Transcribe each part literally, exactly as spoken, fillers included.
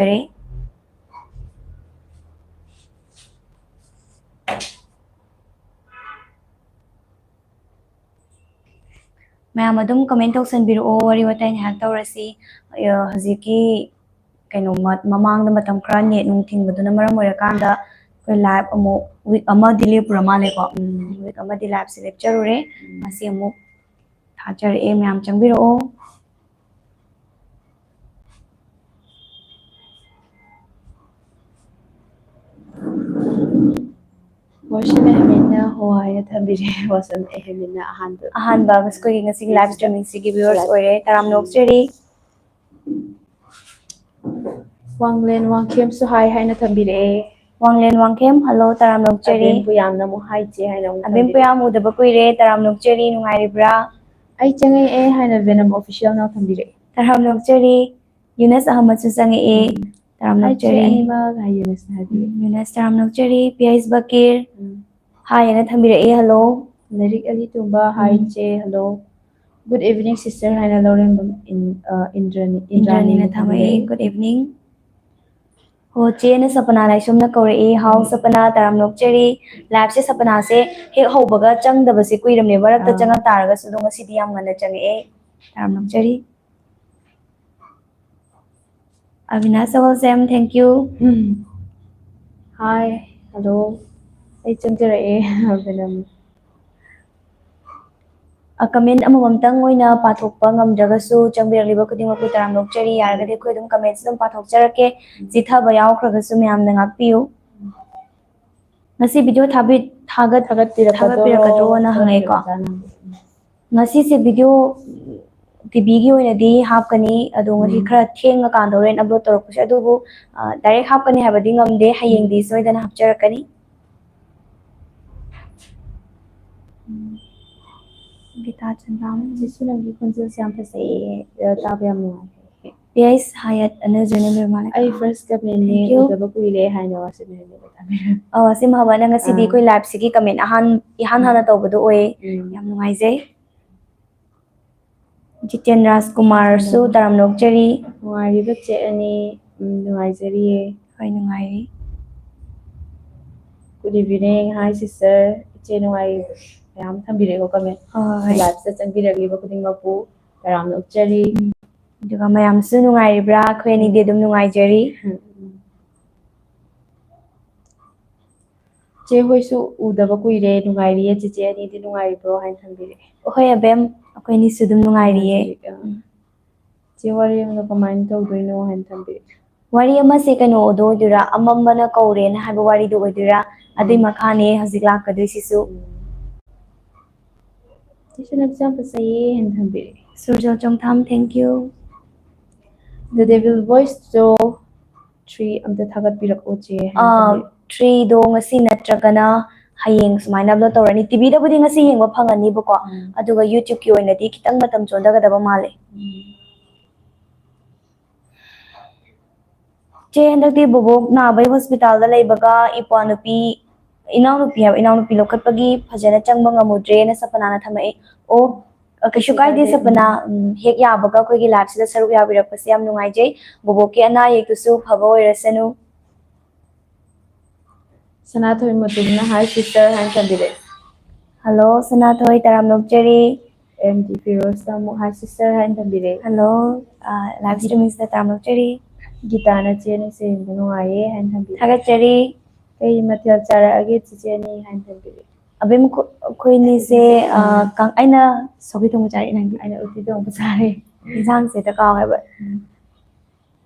ꯌꯥꯔꯦ꯫ ꯃꯌꯥꯝ ꯑꯗꯨꯝ comment ꯇꯧꯁꯟꯕꯤꯔꯛꯑꯣ, ꯋꯥꯔꯤ ꯋꯥꯇꯥꯏ ꯉꯥꯏꯍꯥꯛ ꯇꯧꯔꯁꯤ꯫ ꯑ, ꯍꯧꯖꯤꯛꯀꯤ ꯀꯩꯅꯣ, ꯃ-, ꯃꯃꯥꯡꯗ ꯃꯇꯝ ꯈꯔ net ꯅꯨꯡ ꯊꯤꯡꯕꯗꯨꯅ ꯃꯔꯝ ꯑꯣꯏꯔꯀꯥꯟꯗ ꯑꯩꯈꯣꯏ live ꯑꯃꯨꯛ week ꯑꯃꯗꯤ ꯂꯦꯞꯄꯨꯔ ꯃꯥꯜꯂꯦꯀꯣ꯫ ꯎꯝ, week ꯑꯃꯗꯤ liveꯁꯦ ꯂꯦꯞꯆꯔꯨꯔꯦ꯫ ꯎꯝ꯫ ꯉꯁꯤ ꯑꯃꯨꯛ ꯊꯥꯖꯔꯛꯑꯦ, ꯃꯌꯥꯝ ꯆꯪꯕꯤꯔꯛꯑꯣ꯫ ꯋꯥꯁꯤꯝ ꯑꯍꯃꯦꯗꯅ ꯍꯣ ꯍꯥꯏꯅ ꯊꯝꯕꯤꯔꯦ꯫ ꯋꯥꯁꯤꯝ ꯑꯍꯃꯦꯗꯅ ꯑꯍꯥꯟꯕ꯫ ꯑꯍꯥꯟꯕ ꯑꯩꯈꯣꯏꯒꯤ ꯉꯁꯤꯒꯤ live streamingꯁꯤꯒꯤ viewers ꯑꯣꯏꯔꯦ꯫ ꯇꯔꯥꯝꯅ ꯑꯣꯛꯆꯔꯤ꯫ ꯋꯥꯡꯂꯦꯟ ꯋꯥꯡꯈꯦꯝꯁꯨ ꯍꯥꯏ ꯍꯥꯏꯅ ꯊꯝꯕꯤꯔꯛꯑꯦ꯫ ꯋꯥꯡꯂꯦꯟ ꯋꯥꯡꯈꯦꯝ, hello, ꯇꯔꯥꯝꯅ ꯑꯣꯛꯆꯔꯤ꯫ ꯑꯕꯦꯝ ꯄꯨꯌꯥꯝꯅ ꯑꯃꯨꯛ ꯍꯥꯏ ꯆꯦ ꯍꯥꯏꯅ ꯑꯃꯨꯛ ꯑꯕꯦꯝ ꯊꯝꯕꯤꯔꯛꯑꯦ꯫ ꯄꯨꯌꯥꯝ ꯎꯗꯕ ꯀꯨꯏꯔꯦ, ꯇꯔꯥꯝꯅ ꯑꯣꯛꯆꯔꯤ, ꯅꯨꯡꯉꯥꯏꯔꯤꯕ꯭ꯔꯥ? ꯑꯩ ꯆꯪꯉꯛꯑꯦ ꯍꯥꯏꯅ ꯕꯦꯅꯝ officialꯅ ꯊꯝꯕꯤꯔꯛꯑꯦ꯫ ꯇꯔꯥꯝꯅ ꯑꯣꯛꯆꯔꯤ꯫ ꯌꯨꯅꯁ ꯑꯍꯃꯗꯁꯨ ꯆꯪꯉꯛꯑꯦ꯫ ꯎꯝ꯫ ꯇꯔꯥꯝꯅ ꯍꯥꯏ ꯆꯦ ꯑꯣꯛꯆꯔꯤ꯫ ꯑꯅꯤꯃꯛ ꯍꯥꯏ ꯌꯨꯅꯁꯅ ꯍꯥꯏꯕꯤꯔꯛꯑꯦ꯫ ꯎꯝ, ꯌꯨꯅꯁ ꯇꯔꯥꯝꯅ ꯑꯣꯛꯆꯔꯤ꯫ ꯄꯤ ꯑꯩꯁ ꯕꯀꯤꯔ꯫ ꯎꯝ꯫ ꯍꯥꯏ ꯑꯅ ꯊꯝꯕꯤꯔꯛꯑꯦ, hello꯫ ꯂꯥꯏꯔꯤꯛ ꯑꯂꯤ ꯇꯣꯝꯕ, ꯍꯥꯏ ꯎꯝ꯫ ꯆꯦ, hello꯫ Good evening sister ꯍꯥꯏꯅ ꯂꯧꯔꯦꯝꯕꯝ ꯏꯟ-, ꯑ, ꯏꯟꯗ꯭ꯔꯅꯤ-, ꯏꯟꯗ꯭ꯔꯥꯅꯤꯅ ꯏꯟꯗ꯭ꯔꯥꯅꯤꯅ ꯊꯝꯃꯛꯑꯦ, ꯊꯝꯕꯤꯔꯛꯑꯦ꯫ Good evening꯫ ꯑꯣ, ꯆꯦꯅ ꯁꯄꯅꯥ ꯂꯥꯏꯁ꯭ꯔꯝꯅ ꯀꯧꯔꯛꯑꯦ꯫ ꯍꯥꯎ ꯎꯝ꯫ ꯁꯄꯅꯥ, ꯇꯔꯥꯝꯅ ꯑꯣꯛꯆꯔꯤ꯫ Liveꯁꯦ ꯁꯄꯅꯥꯁꯦ ꯍꯦꯛ ꯍꯧꯕꯒ ꯆꯪꯗꯕꯁꯦ ꯀꯨꯏꯔꯝꯅꯦ, ꯃꯔꯛꯇ ꯑꯥ꯫ ꯆꯪꯉꯛ ꯇꯥꯔꯒꯁꯨ ꯑꯗꯣ ꯉꯁꯤꯗꯤ ꯌꯥꯝ ꯉꯟꯅ ꯆꯪꯉꯛꯑꯦ꯫ ꯇꯔꯥꯝꯅ ꯑꯣꯛꯆꯔꯤ꯫ ꯑꯕꯤꯅꯥꯁ ꯁꯒꯣꯜꯁꯦꯝ, thank you꯫ Um. Hi, hello꯫ ꯑꯩ ꯆꯪꯖꯔꯛꯑꯦ, ꯕꯦꯅꯝ꯫ ꯑ, comment ꯑꯃꯃꯝꯇꯪ ꯑꯣꯏꯅ ꯄꯥꯊꯣꯛꯄ ꯉꯝꯗ꯭ꯔꯒꯁꯨ ꯆꯪꯕꯤꯔꯛꯂꯤꯕ ꯈꯨꯗꯤꯡꯃꯛꯄꯨ ꯇꯔꯥꯝꯅ ꯑꯣꯛꯆꯔꯤ꯫ ꯌꯥꯔꯒꯗꯤ ꯑꯩꯈꯣꯏ ꯑꯗꯨꯝ commentꯁꯨ ꯑꯗꯨꯝ ꯄꯥꯊꯣꯛꯆꯔꯛꯀꯦ꯫ ꯎꯝ꯫ ꯆꯤꯊꯕ ꯌꯥꯎꯈ꯭ꯔꯒꯁꯨ ꯃꯌꯥꯝꯅ ꯉꯥꯛꯄꯤꯌꯨ꯫ ꯎꯝ꯫ ꯉꯁꯤ video ꯊꯥꯕꯤ-, ꯊꯥꯒꯠ-, ꯊꯥꯒꯠꯄꯤꯔꯛꯀꯗꯣꯔꯣ? ꯊꯥꯒꯠꯄꯤꯔꯛꯀꯗ꯭ꯔꯣꯅ ꯍꯪꯉꯛꯑꯦꯀꯣ꯫ ꯊꯥꯒꯠꯄꯤꯔꯛꯀꯗ꯭ꯔꯥꯅ ꯍꯪꯉꯛꯑꯦ꯫ ꯉꯁꯤꯁꯦ video, ꯇꯤꯚꯤꯒꯤ ꯑꯣꯏꯅꯗꯤ ꯍꯥꯞꯀꯅꯤ, ꯑꯗꯣ ꯉꯁꯤ ꯎꯝ꯫ ꯈꯔ ꯊꯦꯡꯉꯀꯥꯟꯗ ꯍꯣꯔꯦꯟ upload ꯇꯧꯔꯛꯄꯁꯦ, ꯑꯗꯨꯕꯨ, ꯑ, direct ꯍꯥꯞꯀꯅꯤ ꯍꯥꯏꯕꯗꯤ ꯉꯝꯗꯦ, ꯍꯌꯦꯡꯗꯤ ꯎꯝ꯫ ꯁꯣꯏꯗꯅ ꯍꯥꯞꯆꯔꯛꯀꯅꯤ꯫ ꯎꯝ꯫ ꯒꯤꯇꯥ ꯆꯟꯗ꯭ꯔꯥꯝ꯫ ꯆꯦꯁꯨ ꯅꯪꯒꯤ ꯈꯣꯟꯖꯦꯜꯁꯦ ꯌꯥꯝ ꯐꯖꯩꯌꯦ, ꯑ, ꯇꯥꯕ ꯌꯥꯝ ꯅꯨꯡꯉꯥꯏ꯫ ꯄꯤ ꯑꯩꯁ ꯍꯥꯌꯠ ꯑꯅ journal ꯑꯣꯏꯕ ꯃꯥꯜꯂꯦ꯫ ꯑꯩ first commentꯅꯦ, thank you꯫ ꯎꯗꯕ ꯀꯨꯏꯔꯦ ꯍꯥꯏꯅ ꯋꯥꯁꯤꯝ ꯑꯍꯃꯦꯗꯅ ꯊꯝꯕꯤꯔꯛꯑꯦ꯫ ꯑꯣ, ꯋꯥꯁꯤꯝ ꯑꯍꯃꯦꯗꯅ ꯉꯁꯤꯗꯤ ꯑꯥ꯫ ꯑꯩꯈꯣꯏ liveꯁꯤꯒꯤ comment ꯑꯍꯥꯟ-, ꯏꯍꯥꯟ ꯍꯥꯟꯅ ꯎꯝ꯫ ꯇꯧꯕꯗꯣ ꯑꯣꯏꯌꯦ꯫ ꯎꯝ꯫ ꯌꯥꯝ ꯅꯨꯡꯉꯥꯏꯖꯩ꯫ ꯖꯤꯇꯦꯟ ꯔꯥꯖꯀꯨꯃꯥꯔꯁꯨ ꯎꯝ꯫ ꯇꯔꯥꯝꯅ ꯑꯣꯛꯆꯔꯤ꯫ ꯅꯨꯡꯉꯥꯏꯔꯤꯕ ꯆꯦ ꯑꯅꯤ꯫ ꯎꯝ, ꯅꯨꯡꯉꯥꯏꯖꯔꯤꯌꯦ꯫ ꯍꯣꯏ, ꯅꯨꯡꯉꯥꯏꯔꯤ꯫ Good evening. Hi, sister. ꯏꯆꯦ ꯅꯨꯡꯉꯥꯏꯔꯤ? ꯃꯌꯥꯝ ꯊꯝꯕꯤꯔꯛꯑꯦꯀꯣ comment. ꯍꯣꯏ꯫ Live ꯇ ꯆꯪꯕꯤꯔꯛꯂꯤꯕ ꯈꯨꯗꯤꯡꯃꯛꯄꯨ ꯇꯔꯥꯝꯅ ꯑꯣꯛꯆꯔꯤ꯫ ꯑꯗꯨꯒ ꯃꯌꯥꯝꯁꯨ ꯅꯨꯡꯉꯥꯏꯔꯤꯕ꯭ꯔꯥ? ꯑꯩꯈꯣꯏ ꯑꯅꯤꯗꯤ ꯑꯗꯨꯝ ꯅꯨꯡꯉꯥꯏꯖꯔꯤ꯫ ꯎꯝ, ꯎꯝ꯫ ꯆꯦ ꯍꯣꯏꯁꯨ ꯎꯗꯕ ꯀꯨꯏꯔꯦ, ꯅꯨꯡꯉꯥꯏꯔꯤꯌꯦ꯫ ꯆꯦꯆꯦ ꯑꯅꯤꯗꯤ ꯅꯨꯡꯉꯥꯏꯔꯤꯕ꯭ꯔꯣ ꯍꯥꯏꯅ ꯊꯝꯕꯤꯔꯛꯑꯦ꯫ ꯍꯣꯏ ꯑꯕꯦꯝ, ꯑꯩꯈꯣꯏ ꯑꯅꯤꯁꯨ ꯑꯗꯨꯝ ꯅꯨꯡꯉꯥꯏꯔꯤꯌꯦ꯫ ꯅꯨꯡꯉꯥꯏꯔꯤ, ꯑꯥ꯫ ꯆꯦ, ꯋꯥꯔꯤ ꯑꯃꯅ ꯀꯃꯥꯏꯅ ꯇꯧꯗꯣꯏꯅꯣ ꯍꯥꯏꯅ ꯊꯝꯕꯤꯔꯛꯑꯦ꯫ ꯋꯥꯔꯤ ꯑꯃꯁꯦ ꯀꯩꯅꯣꯗꯣ ꯑꯣꯏꯗꯣꯏꯔꯥ, ꯑꯃꯝꯕꯅ ꯀꯧꯔꯦꯅ ꯍꯥꯏꯕ ꯋꯥꯔꯤꯗꯣ ꯑꯣꯏꯗꯣꯏꯔꯥ? ꯑꯗꯨꯏ ꯎꯝ꯫ ꯃꯈꯥꯅꯦ ꯍꯧꯖꯤꯛ ꯂꯥꯛꯀꯗꯣꯏꯁꯤꯁꯨ꯫ ꯎꯝ꯫ ꯆꯦꯁꯨ ꯅꯪꯁꯨ ꯌꯥꯝ ꯐꯖꯩꯌꯦ ꯍꯥꯏꯅ ꯊꯝꯕꯤꯔꯛꯑꯦ꯫ ꯁꯨꯔꯖꯜ ꯆꯣꯡꯊꯥꯝ, thank you꯫ The Devil Voice Show three ꯑꯝꯇ ꯊꯥꯒꯠꯄꯤꯔꯛꯑꯣ ꯆꯦ ꯍꯥꯏꯅ ꯑꯥ, ꯊꯝꯕꯤꯔꯛꯑꯦ꯫ Three ꯗꯣ ꯉꯁꯤ ꯅꯠꯇ꯭ꯔꯒꯅ ꯍꯌꯦꯡ ꯁꯨꯃꯥꯏꯅ upload ꯇꯧꯔꯅꯤ꯫ ꯇꯤꯚꯤꯗꯕꯨꯗꯤ ꯉꯁꯤ ꯌꯦꯡꯕ ꯐꯪꯉꯅꯤꯕꯀꯣ, ꯎꯝ꯫ ꯑꯗꯨꯒ YouTube ꯀꯤ ꯑꯣꯏꯅꯗꯤ ꯈꯤꯇꯪ ꯃꯇꯝ ꯆꯣꯟꯊꯒꯗꯕ ꯃꯥꯜꯂꯦ꯫ ꯎꯝ꯫ ꯆꯦ, ꯍꯟꯗꯛꯇꯤ ꯕꯣꯕꯣꯛ ꯅꯥꯕꯩ ꯍꯣꯁꯄꯤꯇꯥꯜꯗ ꯂꯩꯕꯒ ꯏꯄ꯭ꯋꯥ ꯅꯨꯄꯤ, ꯏꯅꯥꯎꯅꯨꯄꯤ ꯍꯥꯏꯕ, ꯏꯅꯥꯎꯅꯨꯄꯤ ꯂꯧꯈꯠꯄꯒꯤ ꯐꯖꯅ ꯆꯪꯕ ꯉꯝꯃꯨꯗ꯭ꯔꯦꯅ ꯁꯄꯅꯥꯅ ꯊꯝꯃꯛꯑꯦ꯫ ꯑꯣ, ꯑ, ꯀꯩꯁꯨ ꯀꯩꯁꯨ ꯀꯥꯏꯗꯦ ꯀꯥꯏꯗꯦ꯫ ꯁꯄꯅꯥ, ꯎꯝ, ꯍꯦꯛ ꯌꯥꯕꯒ ꯑꯩꯈꯣꯏꯒꯤ live ꯁꯤꯗ ꯁꯔꯨꯛ ꯌꯥꯕꯤꯔꯛꯄꯁꯦ ꯌꯥꯝ ꯅꯨꯡꯉꯥꯏꯖꯩ꯫ ꯕꯣꯕꯣꯛꯀꯤ ꯑꯅꯥ ꯑꯌꯦꯛꯇꯨꯁꯨ ꯐꯕ ꯑꯣꯏꯔꯁꯅꯨ꯫ ꯁꯅꯥꯊꯣꯏ ꯃꯇꯨꯝꯅ hi sister ꯍꯥꯏꯅ ꯊꯝꯕꯤꯔꯛꯑꯦ꯫ Hello ꯁꯅꯥꯊꯣꯏ, ꯇꯔꯥꯝꯅ ꯑꯣꯛꯆꯔꯤ꯫ M D ꯐꯤꯔꯣꯖꯅ ꯑꯃꯨꯛ hi sister ꯍꯥꯏꯅ ꯊꯝꯕꯤꯔꯛꯑꯦ꯫ Hello, ꯑ, live streaming ꯁꯤꯗ ꯇꯔꯥꯝꯅ ꯑꯣꯛꯆꯔꯤ꯫ ꯒꯤꯇꯥꯅ ꯆꯦ ꯅꯪꯁꯦ ꯌꯦꯡꯕ ꯅꯨꯡꯉꯥꯏꯌꯦ ꯍꯥꯏꯅ ꯊꯝꯕꯤꯔꯛꯑꯦ꯫ ꯊꯥꯒꯠꯆꯔꯤ꯫ ꯀꯩ ꯃꯊꯦꯜ ꯆꯥꯔꯛꯑꯒꯦ ꯆꯤꯆꯦ ꯑꯅꯤ ꯍꯥꯏꯅ ꯊꯝꯕꯤꯔꯛꯑꯦ꯫ ꯑꯕꯦꯝ, ꯑꯩꯈꯣꯏ-, ꯑꯩꯈꯣꯏ ꯑꯅꯤꯁꯦ, ꯑ, ꯀꯥꯡ-, ꯑꯩꯅ ꯁꯧꯒ꯭ꯔꯤ ꯊꯣꯡꯕ ꯆꯥꯔꯛꯑꯦ, ꯅꯪꯗꯤ? ꯑꯩꯅ ꯎꯇꯤ ꯊꯣꯡꯕ ꯆꯥꯔꯦ꯫ ꯏꯟꯁꯥꯡꯁꯦ ꯍꯦꯛꯇ ꯀꯥꯎꯋꯦꯕ꯫ ꯎꯝ꯫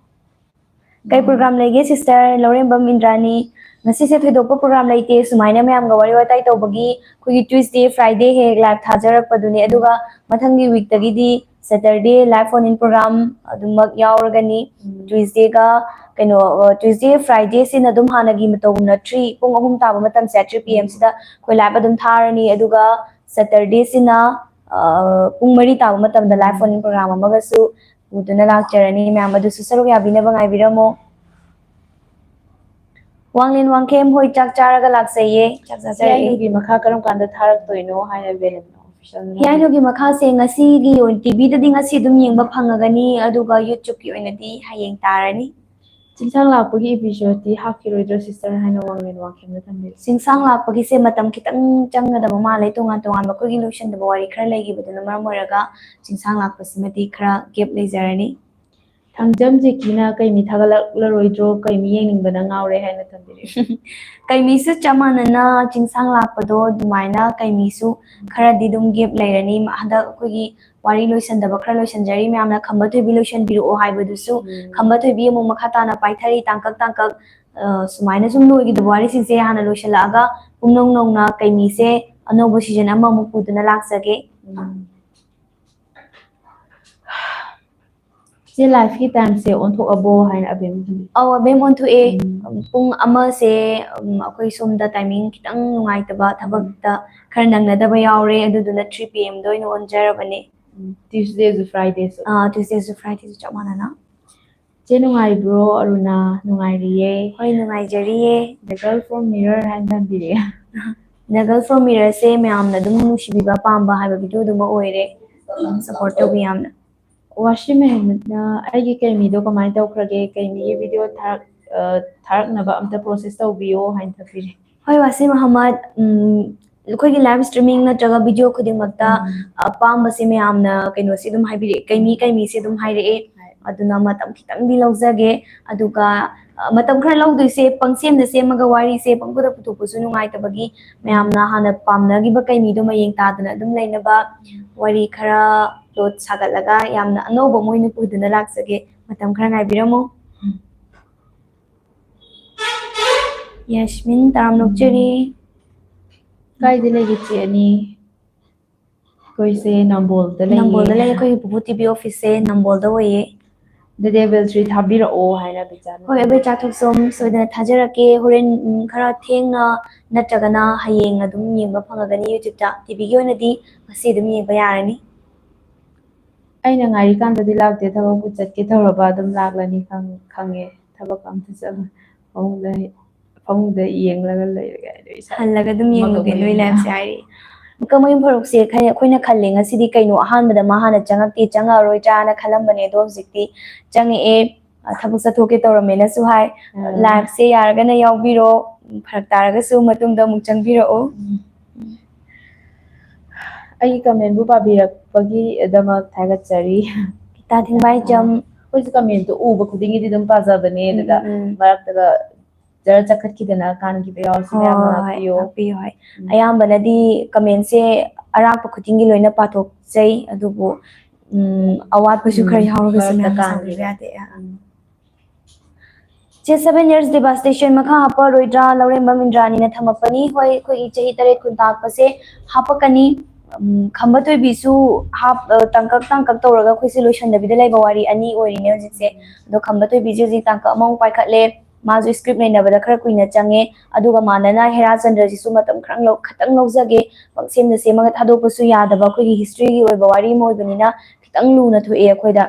ꯀꯩ program ꯂꯩꯒꯦ sister? ꯂꯧꯔꯦꯝꯕꯝ ꯏꯟꯗ꯭ꯔꯥꯅꯤ꯫ ꯉꯁꯤꯁꯦ ꯊꯣꯏꯗꯣꯛꯄ program ꯂꯩꯇꯦ, ꯁꯨꯃꯥꯏꯅ ꯃꯌꯥꯝꯒ ꯋꯥꯔꯤ ꯋꯥꯇꯥꯏ ꯇꯧꯕꯒꯤ ꯑꯩꯈꯣꯏꯒꯤ Tuesday, Friday ꯍꯦꯛ ꯍꯦꯛ live ꯊꯥꯖꯔꯛꯄꯗꯨꯅꯦ꯫ ꯑꯗꯨꯒ ꯃꯊꯪꯒꯤ week ꯇꯒꯤꯗꯤ Saturday live phone in program ꯑꯗꯨꯃꯛ ꯌꯥꯎꯔꯒꯅꯤ꯫ ꯎꯝ꯫ Tuesday ꯒ ꯀꯩꯅꯣ, ꯑ, Tuesday, Friday ꯁꯤꯅ ꯑꯗꯨꯝ ꯍꯥꯟꯅꯒꯤ ꯃꯇꯧꯒꯨꯝꯅ three, ꯄꯨꯡ ꯑꯍꯨꯝ ꯇꯥꯕ ꯃꯇꯝꯁꯦ three P M ꯁꯤꯗ ꯑꯩꯈꯣꯏ live ꯑꯗꯨꯝ ꯊꯥꯔꯅꯤ꯫ ꯑꯗꯨꯒ Saturday ꯁꯤꯅ, ꯑ, ꯄꯨꯡ ꯃꯔꯤ ꯇꯥꯕ ꯃꯇꯝꯗ live phone in program ꯑꯃꯒꯁꯨ ꯄꯨꯗꯨꯅ ꯂꯥꯛꯆꯔꯅꯤ꯫ ꯃꯌꯥꯝ ꯑꯗꯨꯁꯨ ꯁꯔꯨꯛ ꯌꯥꯕꯤꯅꯕ ꯉꯥꯏꯕꯤꯔꯝꯃꯣ꯫ ꯋꯥꯡꯂꯦꯟ ꯋꯥꯡꯈꯦꯝ ꯍꯣꯏ ꯆꯥꯛ ꯆꯥꯔꯒ ꯂꯥꯛꯆꯩꯌꯦ꯫ ꯆꯥꯛ ꯆꯥꯖꯔꯛꯑꯦ꯫ ꯍꯤꯌꯥꯏꯅꯨꯒꯤ ꯃꯈꯥ ꯀꯔꯝ ꯀꯥꯟꯗ ꯊꯥꯔꯛꯇꯣꯏꯅꯣ ꯍꯥꯏꯅ ꯕꯦꯅꯦꯟꯅ official ꯅ ꯍꯤꯌꯥꯏꯅꯨꯒꯤ ꯃꯈꯥꯁꯦ ꯉꯁꯤꯒꯤ ꯑꯣꯏꯅ ꯇꯤꯚꯤꯗꯗꯤ ꯉꯁꯤ ꯑꯗꯨꯝ ꯌꯦꯡꯕ ꯐꯪꯉꯒꯅꯤ, ꯑꯗꯨꯒ YouTube ꯀꯤ ꯑꯣꯏꯅꯗꯤ ꯍꯌꯦꯡ ꯇꯥꯔꯅꯤ꯫ ꯆꯤꯡꯁꯥꯡ ꯂꯥꯛꯄꯒꯤ ꯏꯄꯤꯁꯣꯗꯇꯤ ꯍꯥꯞꯈꯤꯔꯣꯏꯗ꯭ꯔꯣ ꯁꯤꯁꯇꯔ ꯍꯥꯏꯅ ꯋꯥꯡꯂꯦꯟ ꯋꯥꯡꯈꯦꯝꯅ ꯊꯝꯕꯤꯔꯤ꯫ ꯆꯤꯡꯁꯥꯡ ꯂꯥꯛꯄꯒꯤꯁꯦ ꯃꯇꯝ ꯈꯤꯇꯪ ꯆꯪꯒꯗꯕ ꯃꯥꯜꯂꯦ, ꯇꯣꯉꯥꯟ ꯇꯣꯉꯥꯟꯕ ꯑꯩꯈꯣꯏꯒꯤ ꯂꯣꯏꯁꯤꯟꯗꯕ ꯋꯥꯔꯤ ꯈꯔ ꯂꯩꯈꯤꯕꯗꯨꯅ ꯃꯔꯝ ꯑꯣꯏꯔꯒ ꯆꯤꯡꯁꯥꯡ ꯂꯥꯛꯄꯁꯤꯃꯗꯤ ꯈꯔ ꯒꯦꯞ ꯂꯩꯖꯔꯅꯤ꯫ ꯊꯥꯡꯖꯝ ꯖꯦꯀꯤꯅ ꯀꯩꯃꯤ ꯊꯥꯒꯠꯂꯛꯂꯔꯣꯏꯗ꯭ꯔꯣ, ꯀꯩꯃꯤ ꯌꯦꯡꯅꯤꯡꯕꯅ ꯉꯥꯎꯔꯦ ꯍꯥꯏꯅ ꯊꯝꯕꯤꯔꯛꯏ꯫ ꯀꯩꯃꯤꯁꯨ ꯆꯞ ꯃꯥꯟꯅꯅ ꯆꯤꯡꯁꯥꯡ ꯂꯥꯛꯄꯗꯣ ꯑꯗꯨꯃꯥꯏꯅ ꯀꯩꯃꯤꯁꯨ ꯈꯔꯗꯤ ꯑꯗꯨꯝ ꯒꯦꯞ ꯂꯩꯔꯅꯤ꯫ ꯍꯟꯗꯛ ꯑꯩꯈꯣꯏꯒꯤ ꯋꯥꯔꯤ ꯂꯣꯏꯁꯟꯗꯕ ꯈꯔ ꯂꯣꯏꯁꯟꯖꯔꯤ ꯃꯌꯥꯝꯅ꯫ ꯈꯝꯕ ꯊꯣꯏꯕꯤ ꯂꯣꯏꯁꯟꯕꯤꯔꯛꯑꯣ ꯍꯥꯏꯕꯗꯨꯁꯨ ꯎꯝ꯫ ꯈꯝꯕ ꯊꯣꯏꯕꯤ ꯑꯃꯨꯛ ꯃꯈꯥ ꯇꯥꯅ ꯄꯥꯏꯊꯔꯤ ꯇꯥꯡꯀꯛ ꯇꯥꯡꯀꯛ, ꯑ, ꯁꯨꯃꯥꯏꯅ ꯁꯨꯝ ꯂꯣꯏꯈꯤꯗꯕ ꯋꯥꯔꯤꯁꯤꯡꯁꯦ ꯍꯥꯟꯅ ꯂꯣꯏꯁꯤꯜꯂꯛꯑꯒ ꯄꯨꯝꯅꯧ ꯅꯧꯅ ꯀꯩꯃꯤꯁꯦ ꯑꯅꯧꯕ ꯁꯤꯖꯟ ꯑꯃꯃꯨꯛ ꯄꯨꯗꯨꯅ ꯂꯥꯛꯆꯒꯦ꯫ ꯎꯝ꯫ ꯆꯦ, ꯂꯥꯏꯐꯀꯤ ꯇꯥꯏꯝꯁꯦ ꯑꯣꯟꯊꯣꯛꯑꯕꯣ ꯍꯥꯏꯅ ꯑꯕꯦꯝ ꯍꯪꯉꯤ꯫ ꯑꯧ, ꯑꯕꯦꯝ ꯑꯣꯟꯊꯣꯛꯑꯦ꯫ ꯎꯝ꯫ ꯄꯨꯡ ꯑꯃꯁꯦ, ꯎꯝ, ꯑꯩꯈꯣꯏ ꯁꯣꯝꯗ ꯇꯥꯏꯃꯤꯡ ꯈꯤꯇꯪ ꯅꯨꯡꯉꯥꯏꯇꯕ, ꯊꯕꯛꯇ ꯈꯔ ꯅꯪꯅꯗꯕ ꯌꯥꯎꯔꯦ, ꯑꯗꯨꯗꯨꯅ three P M ꯗ ꯑꯣꯏꯅ ꯑꯣꯟꯖꯔꯕꯅꯦ꯫ ꯎꯝ, Tuesday ꯁꯨ Friday ꯁꯨ꯫ ꯑꯥ, Tuesday ꯁꯨ Friday ꯁꯨ ꯆꯞ ꯃꯥꯟꯅꯅ꯫ ꯆꯦ, ꯅꯨꯡꯉꯥꯏꯕ꯭ꯔꯣ ꯑꯔꯨꯅꯥ? ꯅꯨꯡꯉꯥꯏꯔꯤꯌꯦ꯫ ꯍꯣꯏ, ꯅꯨꯡꯉꯥꯏꯖꯔꯤꯌꯦ꯫ The Girl from Mirror ꯍꯥꯏꯅ ꯊꯝꯕꯤꯔꯛꯑꯦ꯫ The Girl from Mirror ꯁꯦ ꯃꯌꯥꯝꯅ ꯑꯗꯨꯝ ꯅꯨꯡꯁꯤꯕꯤꯕ, ꯄꯥꯝꯕ ꯍꯥꯏꯕ video ꯑꯗꯨꯃ ꯑꯣꯏꯔꯦ꯫ ꯑꯗꯨꯝ support ꯇꯧꯕꯤ ꯌꯥꯝꯅ꯫ ꯋꯥꯁꯤꯝ ꯑꯍꯃꯗꯅ "ꯑꯩꯒꯤ ꯀꯩꯃꯤꯗꯣ ꯀꯃꯥꯏꯅ ꯇꯧꯈ꯭ꯔꯒꯦ? ꯀꯩꯃꯤꯒꯤ video ꯊꯥꯔꯛ-, ꯑ, ꯊꯥꯔꯛꯅꯕ ꯑꯝꯇ process ꯇꯧꯕꯤꯌꯣ" ꯍꯥꯏꯅ ꯊꯝꯕꯤꯔꯦ꯫ ꯍꯣꯏ, ꯋꯥꯁꯤꯝ ꯑꯍꯃꯗ, ꯎꯝ, ꯑꯩꯈꯣꯏꯒꯤ live streaming ꯅꯠꯇ꯭ꯔꯒ video ꯈꯨꯗꯤꯡꯃꯛꯇ ꯎꯝ꯫ ꯑꯄꯥꯝꯕꯁꯦ ꯃꯌꯥꯝꯅ ꯀꯩꯅꯣꯁꯦ ꯑꯗꯨꯝ ꯍꯥꯏꯕꯤꯔꯛꯑꯦ, ꯀꯩꯃꯤ, ꯀꯩꯃꯤꯁꯦ ꯑꯗꯨꯝ ꯍꯥꯏꯔꯛꯑꯦ꯫ ꯍꯣꯏ꯫ ꯑꯗꯨꯅ ꯃꯇꯝ ꯈꯤꯇꯪꯗꯤ ꯂꯧꯖꯒꯦ꯫ ꯑꯗꯨꯒ, ꯑ, ꯃꯇꯝ ꯈꯔ ꯂꯧꯗꯣꯏꯁꯦ ꯄꯪꯁꯦꯝꯗ ꯁꯦꯝꯃꯒ ꯋꯥꯔꯤꯁꯦ ꯄꯪꯄꯨꯗ ꯄꯨꯊꯣꯛꯄꯁꯨ ꯅꯨꯡꯉꯥꯏꯇꯕꯒꯤ ꯃꯌꯥꯝꯅ ꯍꯥꯟꯅ ꯄꯥꯝꯅꯈꯤꯕ ꯀꯩꯃꯤꯗꯣ ꯃꯌꯦꯡ ꯇꯥꯗꯅ ꯑꯗꯨꯝ ꯂꯩꯅꯕ ꯋꯥꯔꯤ ꯈꯔ ꯂꯣꯠ ꯁꯥꯒꯠꯂꯒ ꯌꯥꯝꯅ ꯑꯅꯧꯕ ꯑꯃ ꯑꯣꯏꯅ ꯄꯨꯗꯨꯅ ꯂꯥꯛꯆꯒꯦ꯫ ꯃꯇꯝ ꯈꯔ ꯉꯥꯏꯕꯤꯔꯝꯃꯨ꯫ ꯌꯥꯁꯃꯤꯟ, ꯇꯔꯥꯝꯅ ꯑꯣꯛꯆꯔꯤ꯫ ꯀꯥꯏꯗ ꯂꯩꯒꯦ ꯆꯦ ꯑꯅꯤ? ꯑꯩꯈꯣꯏꯁꯦ ꯅꯝꯕꯣꯜꯗ ꯂꯩꯌꯦ꯫ ꯅꯝꯕꯣꯜꯗ ꯂꯩ꯫ ꯑꯩꯈꯣꯏꯒꯤ ꯄꯨꯄꯨ TV office ꯁꯦ ꯅꯝꯕꯣꯜꯗ ꯑꯣꯏꯌꯦ꯫ ꯑꯗꯨꯗꯤ availability ꯊꯥꯕꯤꯔꯛꯑꯣ ꯍꯥꯏꯅ ꯕꯤꯆꯥꯅ꯫ ꯍꯣꯏ, availability ꯁꯣꯝ ꯁꯣꯏꯗꯅ ꯊꯥꯖꯔꯛꯀꯦ꯫ ꯍꯣꯔꯦꯟ, ꯎꯝ, ꯈꯔ ꯊꯦꯡꯅ ꯅꯠꯇ꯭ꯔꯒꯅ ꯍꯌꯦꯡ ꯑꯗꯨꯝ ꯌꯦꯡꯕ ꯐꯪꯉꯒꯅꯤ YouTube ꯇ꯫ TV ꯒꯤ ꯑꯣꯏꯅꯗꯤ ꯉꯁꯤ ꯑꯗꯨꯝ ꯌꯦꯡꯕ ꯌꯥꯔꯅꯤ꯫ ꯑꯩꯅ ꯉꯥꯏꯔꯤꯀꯥꯟꯗꯗꯤ ꯂꯥꯛꯇꯦ, ꯊꯕꯛꯄꯨ ꯆꯠꯀꯦ ꯇꯧꯔꯕ ꯑꯗꯨꯝ ꯂꯥꯛꯂꯅꯤ ꯈꯪ-, ꯈꯪꯉꯦ꯫ ꯊꯕꯛ ꯑꯝꯇ ꯆꯠꯂꯣꯏ꯫ ꯐꯃꯨꯡꯗ, ꯐꯃꯨꯡꯗ ꯌꯦꯡꯂꯒ ꯂꯩꯔꯒꯦ ꯍꯥꯏꯗꯣ ꯏꯁꯥ ꯍꯜꯂꯒ ꯑꯗꯨꯝ ꯌꯦꯡꯉꯨꯒꯦ ꯃꯒꯨꯟ ꯅꯣꯏ ꯂꯩꯅ꯫ Life ꯁꯦ ꯍꯥꯏꯔꯤ꯫ ꯀꯃꯩ ꯐꯔꯨꯛꯁꯦ ꯈꯔ ꯑꯩꯈꯣꯏꯅ ꯈꯜꯂꯦ ꯉꯁꯤꯗꯤ ꯀꯩꯅꯣ ꯑꯍꯥꯟꯕꯗ ꯃꯥ ꯍꯥꯟꯅ ꯆꯪꯉꯛꯇꯦ, ꯆꯪꯉꯛꯑꯔꯣꯏꯗ꯭ꯔꯥꯅ ꯈꯜꯂꯝꯕꯅꯦ, ꯑꯗꯣ ꯍꯧꯖꯤꯛꯇꯤ ꯆꯪꯉꯛꯑꯦ꯫ ꯑ, ꯊꯕꯛ ꯆꯠꯊꯣꯛꯀꯦ ꯇꯧꯔꯝꯃꯦꯅꯁꯨ ꯍꯥꯏ꯫ ꯑꯥ꯫ Liveꯁꯦ ꯌꯥꯔꯒꯅ ꯌꯥꯎꯕꯤꯔꯣ, ꯐꯔꯛ ꯇꯥꯔꯒꯁꯨ ꯃꯇꯨꯡꯗ ꯑꯃꯨꯛ ꯆꯪꯕꯤꯔꯛꯑꯣ꯫ ꯎꯝ꯫ ꯑꯩꯒꯤ commentꯕꯨ ꯄꯥꯕꯤꯔꯛꯄꯒꯤꯗꯃꯛ ꯊꯥꯒꯠꯆꯔꯤ꯫ ꯒꯤꯇꯥ ꯊꯤꯡꯕꯥꯏꯖꯝ꯫ ꯑꯩꯈꯣꯏꯁꯨ commentꯇꯣ ꯎꯕ ꯈꯨꯗꯤꯡꯒꯤꯗꯤ ꯑꯗꯨꯝ ꯄꯥꯖꯕꯅꯦ, ꯎꯝ, ꯑꯗꯨꯗ ꯎꯝ, ꯎꯝ꯫ ꯃꯔꯛꯇꯒ ꯖꯔ ꯆꯠꯈꯠꯈꯤꯗꯅ ꯀꯥꯟꯈꯤꯕ ꯌꯥꯎꯔꯁꯨ ꯍꯣꯏ, ꯃꯌꯥꯝꯅ ꯍꯣꯏ, ꯍꯣꯏ, ꯉꯥꯛꯄꯤꯌꯨ꯫ ꯉꯥꯛꯄꯤꯌꯨ, ꯍꯣꯏ꯫ ꯎꯝ꯫ ꯑꯌꯥꯝꯕꯅꯗꯤ commentꯁꯦ ꯑꯔꯥꯛꯄ ꯈꯨꯗꯤꯡꯒꯤ ꯂꯣꯏꯅ ꯄꯥꯊꯣꯛꯆꯩ, ꯑꯗꯨꯕꯨ, ꯎꯝ, ꯑꯋꯥꯠꯄꯁꯨ ꯎꯝ, ꯈꯔ ꯌꯥꯎꯔꯒꯁꯨ ꯃꯔꯛꯇ ꯃꯌꯥꯝꯅ ꯀꯥꯟꯈꯤꯕ꯫ ꯁꯥꯎꯕꯤꯕ ꯌꯥꯗꯦ꯫ ꯑ꯫ ꯎꯝ꯫ ꯆꯦ, seven years devastation ꯃꯈꯥ ꯍꯥꯞꯄꯔꯣꯏꯗ꯭ꯔꯥ? ꯂꯧꯔꯦꯝꯕꯝ ꯏꯟꯗ꯭ꯔꯥꯅꯤꯅ ꯊꯝꯃꯛꯄꯅꯤ꯫ ꯍꯣꯏ, ꯑꯩꯈꯣꯏꯒꯤ ꯆꯍꯤ ꯇꯔꯦꯠ ꯈꯨꯟꯇꯥꯛꯄꯁꯦ ꯍꯥꯞꯄꯛꯀꯅꯤ꯫ ꯎꯝ, ꯈꯝꯕ ꯊꯣꯏꯕꯤꯁꯨ ꯍꯥꯞ-, ꯑ, ꯇꯥꯡꯀꯛ ꯇꯥꯡꯀꯛ ꯇꯧꯔꯒ ꯑꯩꯈꯣꯏꯁꯦ ꯂꯣꯏꯁꯟꯗꯕꯤꯗ ꯂꯩꯕ ꯋꯥꯔꯤ ꯑꯅꯤ ꯑꯣꯏꯔꯤꯅꯦ ꯍꯧꯖꯤꯛꯁꯦ꯫ ꯑꯗꯣ ꯈꯝꯕ ꯊꯣꯏꯕꯤꯁꯦ ꯍꯧꯖꯤꯛ ꯇꯥꯡꯀꯛ ꯑꯃꯃꯨꯛ ꯄꯥꯏꯈꯠꯂꯦ꯫ ꯃꯥꯁꯨ script ꯅꯩꯅꯕꯗ ꯈꯔ ꯀꯨꯏꯅ ꯆꯪꯉꯦ꯫ ꯑꯗꯨꯒ ꯃꯥꯟꯅꯅ ꯍꯦꯔꯥ ꯆꯟꯗ꯭ꯔꯁꯤꯁꯨ ꯃꯇꯝ ꯈꯔ ꯂꯧ-, ꯈꯇꯪ ꯂꯧꯖꯒꯦ꯫ ꯄꯪꯁꯦꯝꯗ ꯁꯦꯝꯃꯒ ꯊꯥꯗꯣꯛꯄꯁꯨ ꯌꯥꯗꯕ ꯑꯩꯈꯣꯏꯒꯤ historyꯒꯤ ꯑꯣꯏꯕ ꯋꯥꯔꯤ ꯑꯃ ꯑꯣꯏꯕꯅꯤꯅ ꯈꯤꯇꯪ ꯂꯨꯅ ꯊꯣꯛꯑꯦ ꯑꯩꯈꯣꯏꯗ꯫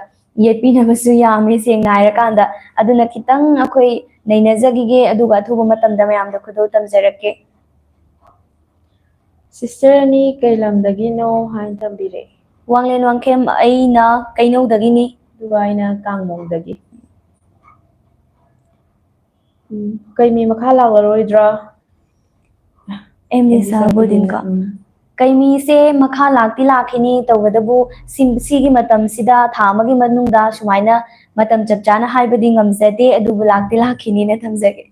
ꯌꯦꯠꯄꯤꯅꯕꯁꯨ ꯌꯥꯝꯃꯦ ꯁꯦꯡꯅ ꯍꯥꯏꯔꯀꯥꯟꯗ꯫ ꯑꯗꯨꯅ ꯈꯤꯇꯪ ꯑꯩꯈꯣꯏ ꯅꯩꯅꯖꯈꯤꯒꯦ, ꯑꯗꯨꯒ ꯑꯊꯨꯕ ꯃꯇꯝꯗ ꯃꯌꯥꯝꯗ ꯈꯨꯗꯣꯜ ꯇꯝꯖꯔꯛꯀꯦ꯫ Sister ꯑꯅꯤ ꯀꯩ ꯂꯝꯗꯒꯤꯅꯣ ꯍꯥꯏꯅ ꯊꯝꯕꯤꯔꯛꯑꯦ꯫ ꯋꯥꯡꯂꯦꯟ ꯋꯥꯡꯈꯦꯝ, ꯑꯩꯅ ꯀꯩꯅꯧꯗꯒꯤꯅꯤ꯫ ꯑꯗꯨꯒ ꯑꯩꯅ ꯀꯥꯡꯃꯣꯡꯗꯒꯤ꯫ ꯎꯝ, ꯀꯩꯃꯤ ꯃꯈꯥ ꯂꯥꯛꯂꯔꯣꯏꯗ꯭ꯔꯥ? M Lisa ꯕꯣꯔꯗꯤꯡꯀꯣ꯫ ꯎꯝ꯫ ꯀꯩꯃꯤꯁꯦ ꯃꯈꯥ ꯂꯥꯛꯇꯤ ꯂꯥꯛꯈꯤꯅꯤ, ꯇꯧꯕꯇꯕꯨ ꯁꯤ-, ꯁꯤꯒꯤ ꯃꯇꯝꯁꯤꯗ, ꯊꯥ ꯑꯃꯒꯤ ꯃꯅꯨꯡꯗ ꯁꯨꯃꯥꯏꯅ ꯃꯇꯝ ꯆꯞ ꯆꯥꯅ ꯍꯥꯏꯕꯗꯤ ꯉꯝꯖꯗꯦ, ꯑꯗꯨꯕꯨ ꯂꯥꯛꯇꯤ ꯂꯥꯛꯈꯤꯅꯤꯅ ꯊꯝꯖꯒꯦ꯫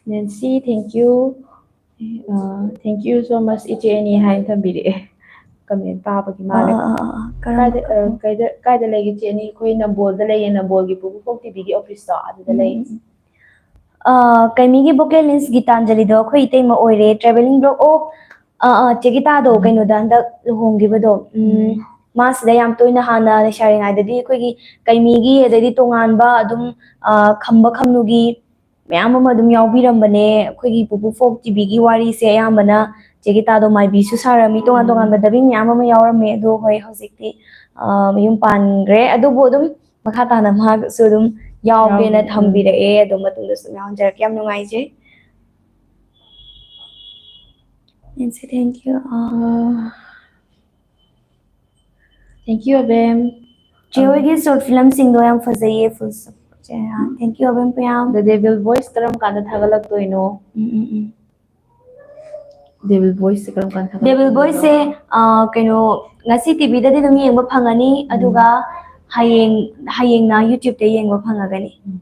Nancy, thank you꯫ ꯑ, "Thank you so much, ꯏꯆꯦ ꯑꯅꯤ" ꯍꯥꯏꯅ ꯊꯝꯕꯤꯔꯛꯑꯦ꯫ Comment ꯄꯥꯕꯒꯤ ꯃꯥꯜꯂꯦ꯫ ꯑꯥ, ꯑꯥ, ꯑꯥ, ꯑꯥ꯫ ꯀꯔꯝꯕ, ꯀꯥꯏꯗ, ꯑ, ꯀꯔꯝꯕ? ꯀꯥꯏꯗ, ꯀꯥꯏꯗ ꯂꯩꯒꯦ ꯏꯆꯦ ꯑꯅꯤ? ꯑꯩꯈꯣꯏ ꯅꯝꯕꯣꯜꯗ ꯂꯩꯌꯦ, ꯅꯝꯕꯣꯜꯒꯤ ꯄꯨꯄꯨ ꯐꯣꯛ ꯇꯤꯚꯤꯒꯤ ꯑꯣꯐꯤꯁꯇꯣ ꯑꯗꯨꯗ ꯎꯝ, ꯂꯩꯌꯦ꯫ ꯎꯝ, ꯎꯝ꯫ ꯑ, ꯀꯩꯃꯤꯒꯤ vocalist ꯒꯤꯇꯥꯟꯖꯂꯤꯗꯣ ꯑꯩꯈꯣꯏ ꯏꯇꯩꯃ ꯑꯣꯏꯔꯦ, travelling block꯫ ꯑꯣ, ꯑ, ꯑ, ꯆꯦ ꯒꯤꯇꯥꯗꯣ ꯎꯝ꯫ ꯀꯩꯅꯣꯗ ꯍꯟꯗꯛ ꯂꯨꯍꯣꯡꯈꯤꯕꯗꯣ, ꯎꯝ, ꯎꯝ꯫ ꯃꯥ ꯁꯤꯗ ꯌꯥꯝ ꯇꯣꯏꯅ ꯍꯥꯟꯅ ꯂꯩꯁꯥꯔꯤꯉꯩꯗꯗꯤ ꯑꯩꯈꯣꯏꯒꯤ ꯀꯩꯃꯤꯒꯤ, ꯑꯗꯩꯗꯤ ꯇꯣꯉꯥꯟꯕ ꯑꯗꯨꯝ, ꯑ, ꯈꯝꯕ ꯈꯝꯅꯨꯒꯤ ꯃꯌꯥꯝ ꯑꯃ ꯑꯗꯨꯝ ꯌꯥꯎꯕꯤꯔꯝꯕꯅꯦ꯫ ꯑꯩꯈꯣꯏꯒꯤ ꯄꯨꯄꯨ ꯐꯣꯛ ꯇꯤꯚꯤꯒꯤ ꯋꯥꯔꯤꯁꯦ ꯑꯌꯥꯝꯕꯅ ꯆꯦ ꯒꯤꯇꯥꯗꯣ ꯃꯥꯏꯕꯤꯁꯨ ꯁꯥꯔꯝꯃꯤ, ꯇꯣꯉꯥꯟ ꯎꯝ꯫ ꯇꯣꯉꯥꯟꯕ dubbing ꯃꯌꯥꯝ ꯑꯃ ꯌꯥꯎꯔꯝꯃꯦ꯫ ꯑꯗꯣ ꯍꯣꯏ, ꯍꯧꯖꯤꯛꯇꯤ, ꯑ, ꯃꯌꯨꯝ ꯄꯥꯟꯈ꯭ꯔꯦ꯫ ꯑꯗꯨꯕꯨ ꯑꯗꯨꯝ ꯃꯈꯥ ꯇꯥꯅ ꯃꯍꯥꯛꯁꯨ ꯑꯗꯨꯝ ꯌꯥꯎꯒꯦꯅ ꯌꯥꯎꯒꯦ, ꯎꯝ꯫ ꯊꯝꯕꯤꯔꯛꯑꯦ꯫ ꯑꯗꯣ ꯃꯇꯨꯡꯗꯁꯨ ꯌꯥꯎꯍꯟꯖꯔꯛꯀꯦ꯫ ꯌꯥꯝ ꯅꯨꯡꯉꯥꯏꯖꯩ꯫ Nancy, thank you꯫ ꯑ, ꯑ, Thank you, ꯑꯕꯦꯝ꯫ ꯆꯦ ꯍꯣꯏꯒꯤ short filmꯁꯤꯡꯗꯣ ꯌꯥꯝ ꯐꯖꯩꯌꯦ, full support꯫ ꯆꯦ, thank you, Abem ꯄꯌꯥꯝ꯫ The Devil Voice ꯀꯔꯝ ꯀꯥꯟꯗ ꯊꯥꯒꯠꯂꯛꯇꯣꯏꯅꯣ? ꯎꯝ, ꯎꯝ, ꯎꯝ꯫ Devil Voice ꯁꯦ ꯀꯔꯝ ꯀꯥꯟꯗ ꯊꯥꯒꯠꯂꯛꯇꯣꯏꯅꯣ? Devil Voice ꯁꯦ, ꯑ, ꯀꯩꯅꯣ, ꯉꯁꯤ TVꯗꯗꯤ ꯑꯗꯨꯝ ꯌꯦꯡꯕ ꯐꯪꯉꯅꯤ, ꯎꯝ꯫ ꯑꯗꯨꯒ ꯍꯌꯦꯡ, ꯍꯌꯦꯡꯅ YouTubeꯇ ꯌꯦꯡꯕ ꯐꯪꯉꯒꯅꯤ꯫ ꯎꯝ꯫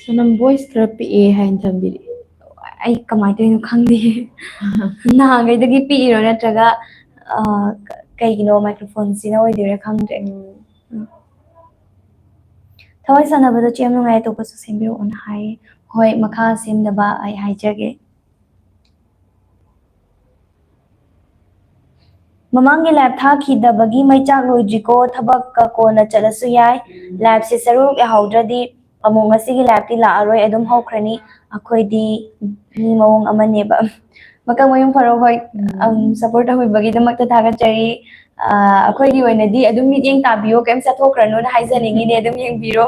ꯁꯣꯅꯝ voice ꯈꯔ ꯄꯤꯛꯑꯦ ꯍꯥꯏꯅ ꯊꯝꯕꯤꯔꯛꯑꯦ꯫ ꯑꯩ ꯀꯃꯥꯏꯅ ꯇꯧꯔꯤꯅꯣ ꯈꯪꯗꯦ꯫ ꯅꯍꯥꯟꯈꯩꯗꯒꯤ ꯄꯤꯛꯏꯔꯣ ꯅꯠꯇ꯭ꯔꯒ, ꯑ, ꯀ-, ꯀꯩꯒꯤꯅꯣ microphoneꯁꯤꯅ ꯑꯣꯏꯗꯣꯏꯔꯥ ꯈꯪꯗ꯭ꯔꯦ꯫ ꯎꯝ꯫ ꯎꯝ꯫ ꯊꯋꯥꯏ ꯁꯥꯟꯅꯕꯗ ꯆꯦ ꯌꯥꯝ ꯅꯨꯡꯉꯥꯏ, ꯑꯇꯣꯞꯄꯁꯨ ꯁꯦꯝꯕꯤꯔꯛꯑꯣꯅ ꯍꯥꯏꯌꯦ꯫ ꯍꯣꯏ, ꯃꯈꯥ ꯁꯦꯝꯅꯕ ꯑꯩ ꯍꯥꯏꯖꯒꯦ꯫ ꯃꯃꯥꯡꯒꯤ live ꯊꯥꯈꯤꯗꯕꯒꯤ ꯃꯩꯆꯥꯛ ꯂꯣꯏꯗ꯭ꯔꯤꯀꯣ, ꯊꯕꯛꯀ ꯀꯣꯟꯅ ꯆꯠꯂꯁꯨ ꯌꯥꯏ꯫ Liveꯁꯦ ꯁꯔꯨꯛ ꯌꯥꯍꯧꯗ꯭ꯔꯗꯤ ꯑꯃꯨꯛ ꯉꯁꯤꯒꯤ liveꯇꯤ ꯂꯥꯛꯑꯔꯣꯏ, ꯑꯗꯨꯝ ꯍꯧꯈ꯭ꯔꯅꯤ꯫ ꯑꯩꯈꯣꯏꯗꯤ ꯃꯤ ꯃꯑꯣꯡ ꯑꯃꯅꯦꯕ꯫ ꯃꯀꯛ ꯃꯌꯨꯝ ꯐꯔꯣ ꯍꯣꯏ, ꯎꯝ꯫ ꯑꯝ, support ꯇꯧꯕꯤꯕꯒꯤꯗꯃꯛꯇ ꯊꯥꯒꯠꯆꯔꯤ꯫ ꯑ, ꯑꯩꯈꯣꯏꯒꯤ ꯑꯣꯏꯅꯗꯤ ꯑꯗꯨꯝ ꯃꯤꯠꯌꯦꯡ ꯇꯥꯕꯤꯌꯣ, ꯀꯩꯝ ꯆꯠꯊꯣꯛꯈ꯭ꯔꯅꯨꯅ ꯍꯥꯏꯖꯅꯤꯡꯉꯤꯅꯦ, ꯑꯗꯨꯝ ꯌꯦꯡꯕꯤꯔꯣ꯫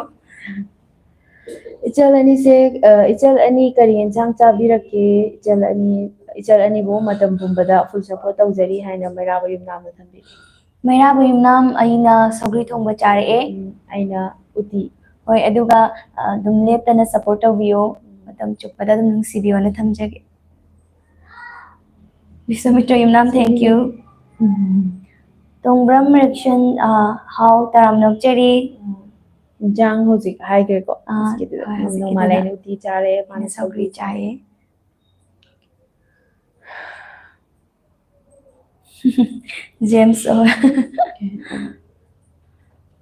ꯏꯆꯜ ꯑꯅꯤꯁꯦ, ꯑ, ꯏꯆꯜ ꯑꯅꯤ ꯀꯔꯤ ꯌꯦꯟꯁꯥꯡ ꯆꯥꯕꯤꯔꯛꯀꯦ? ꯏꯆꯜ ꯑꯅꯤ, ꯏꯆꯜ ꯑꯅꯤꯕꯨ ꯃꯇꯝ ꯄꯨꯝꯕꯗ full support ꯇꯧꯖꯔꯤ ꯍꯥꯏꯅ ꯃꯩꯔꯥꯕ ꯌꯨꯝꯅꯥꯝꯅ ꯊꯝꯕꯤꯔꯤ꯫ ꯃꯩꯔꯥꯕ ꯌꯨꯝꯅꯥꯝ, ꯑꯩꯅ ꯁꯧꯒ꯭ꯔꯤ ꯊꯣꯡꯕ ꯆꯥꯔꯛꯑꯦ꯫ ꯎꯝ, ꯑꯩꯅ ꯎꯇꯤ꯫ ꯍꯣꯏ, ꯑꯗꯨꯒ, ꯑ, ꯑꯗꯨꯝ ꯂꯦꯞꯇꯅ support ꯇꯧꯕꯤꯌꯣ, ꯃꯇꯝ ꯆꯨꯞꯄꯗ ꯑꯗꯨꯝ ꯅꯨꯡꯁꯤꯕꯤꯌꯣꯅ ꯊꯝꯖꯒꯦ꯫ ꯕꯤꯁ꯭ꯋꯥꯃꯤꯇ꯭ꯔ ꯌꯨꯝꯅꯥꯝ, thank you꯫ Um. Tongbram reaction, ꯑ, ꯍꯥꯎ, ꯇꯔꯥꯝꯅ ꯑꯣꯛꯆꯔꯤ꯫ ꯎꯝ꯫ ꯏꯟꯖꯥꯡ ꯍꯧꯖꯤꯛ ꯍꯥꯏꯈ꯭ꯔꯦꯀꯣ, ꯑꯥ, ꯍꯧꯖꯤꯛꯀꯤꯗꯨꯗ꯫ ꯍꯣꯏ, ꯍꯧꯖꯤꯛꯀꯤꯗꯨꯅ ꯅꯣꯡꯃꯥꯂꯩꯅ ꯎꯇꯤ ꯆꯥꯔꯦ, ꯃꯥꯅ ꯑꯩꯅ ꯁꯧꯒ꯭ꯔꯤ ꯁꯧꯒ꯭ꯔꯤ ꯆꯥꯏ꯫ ꯆꯥꯏꯌꯦ꯫ ꯖꯦꯝꯁ, ꯑꯣ꯫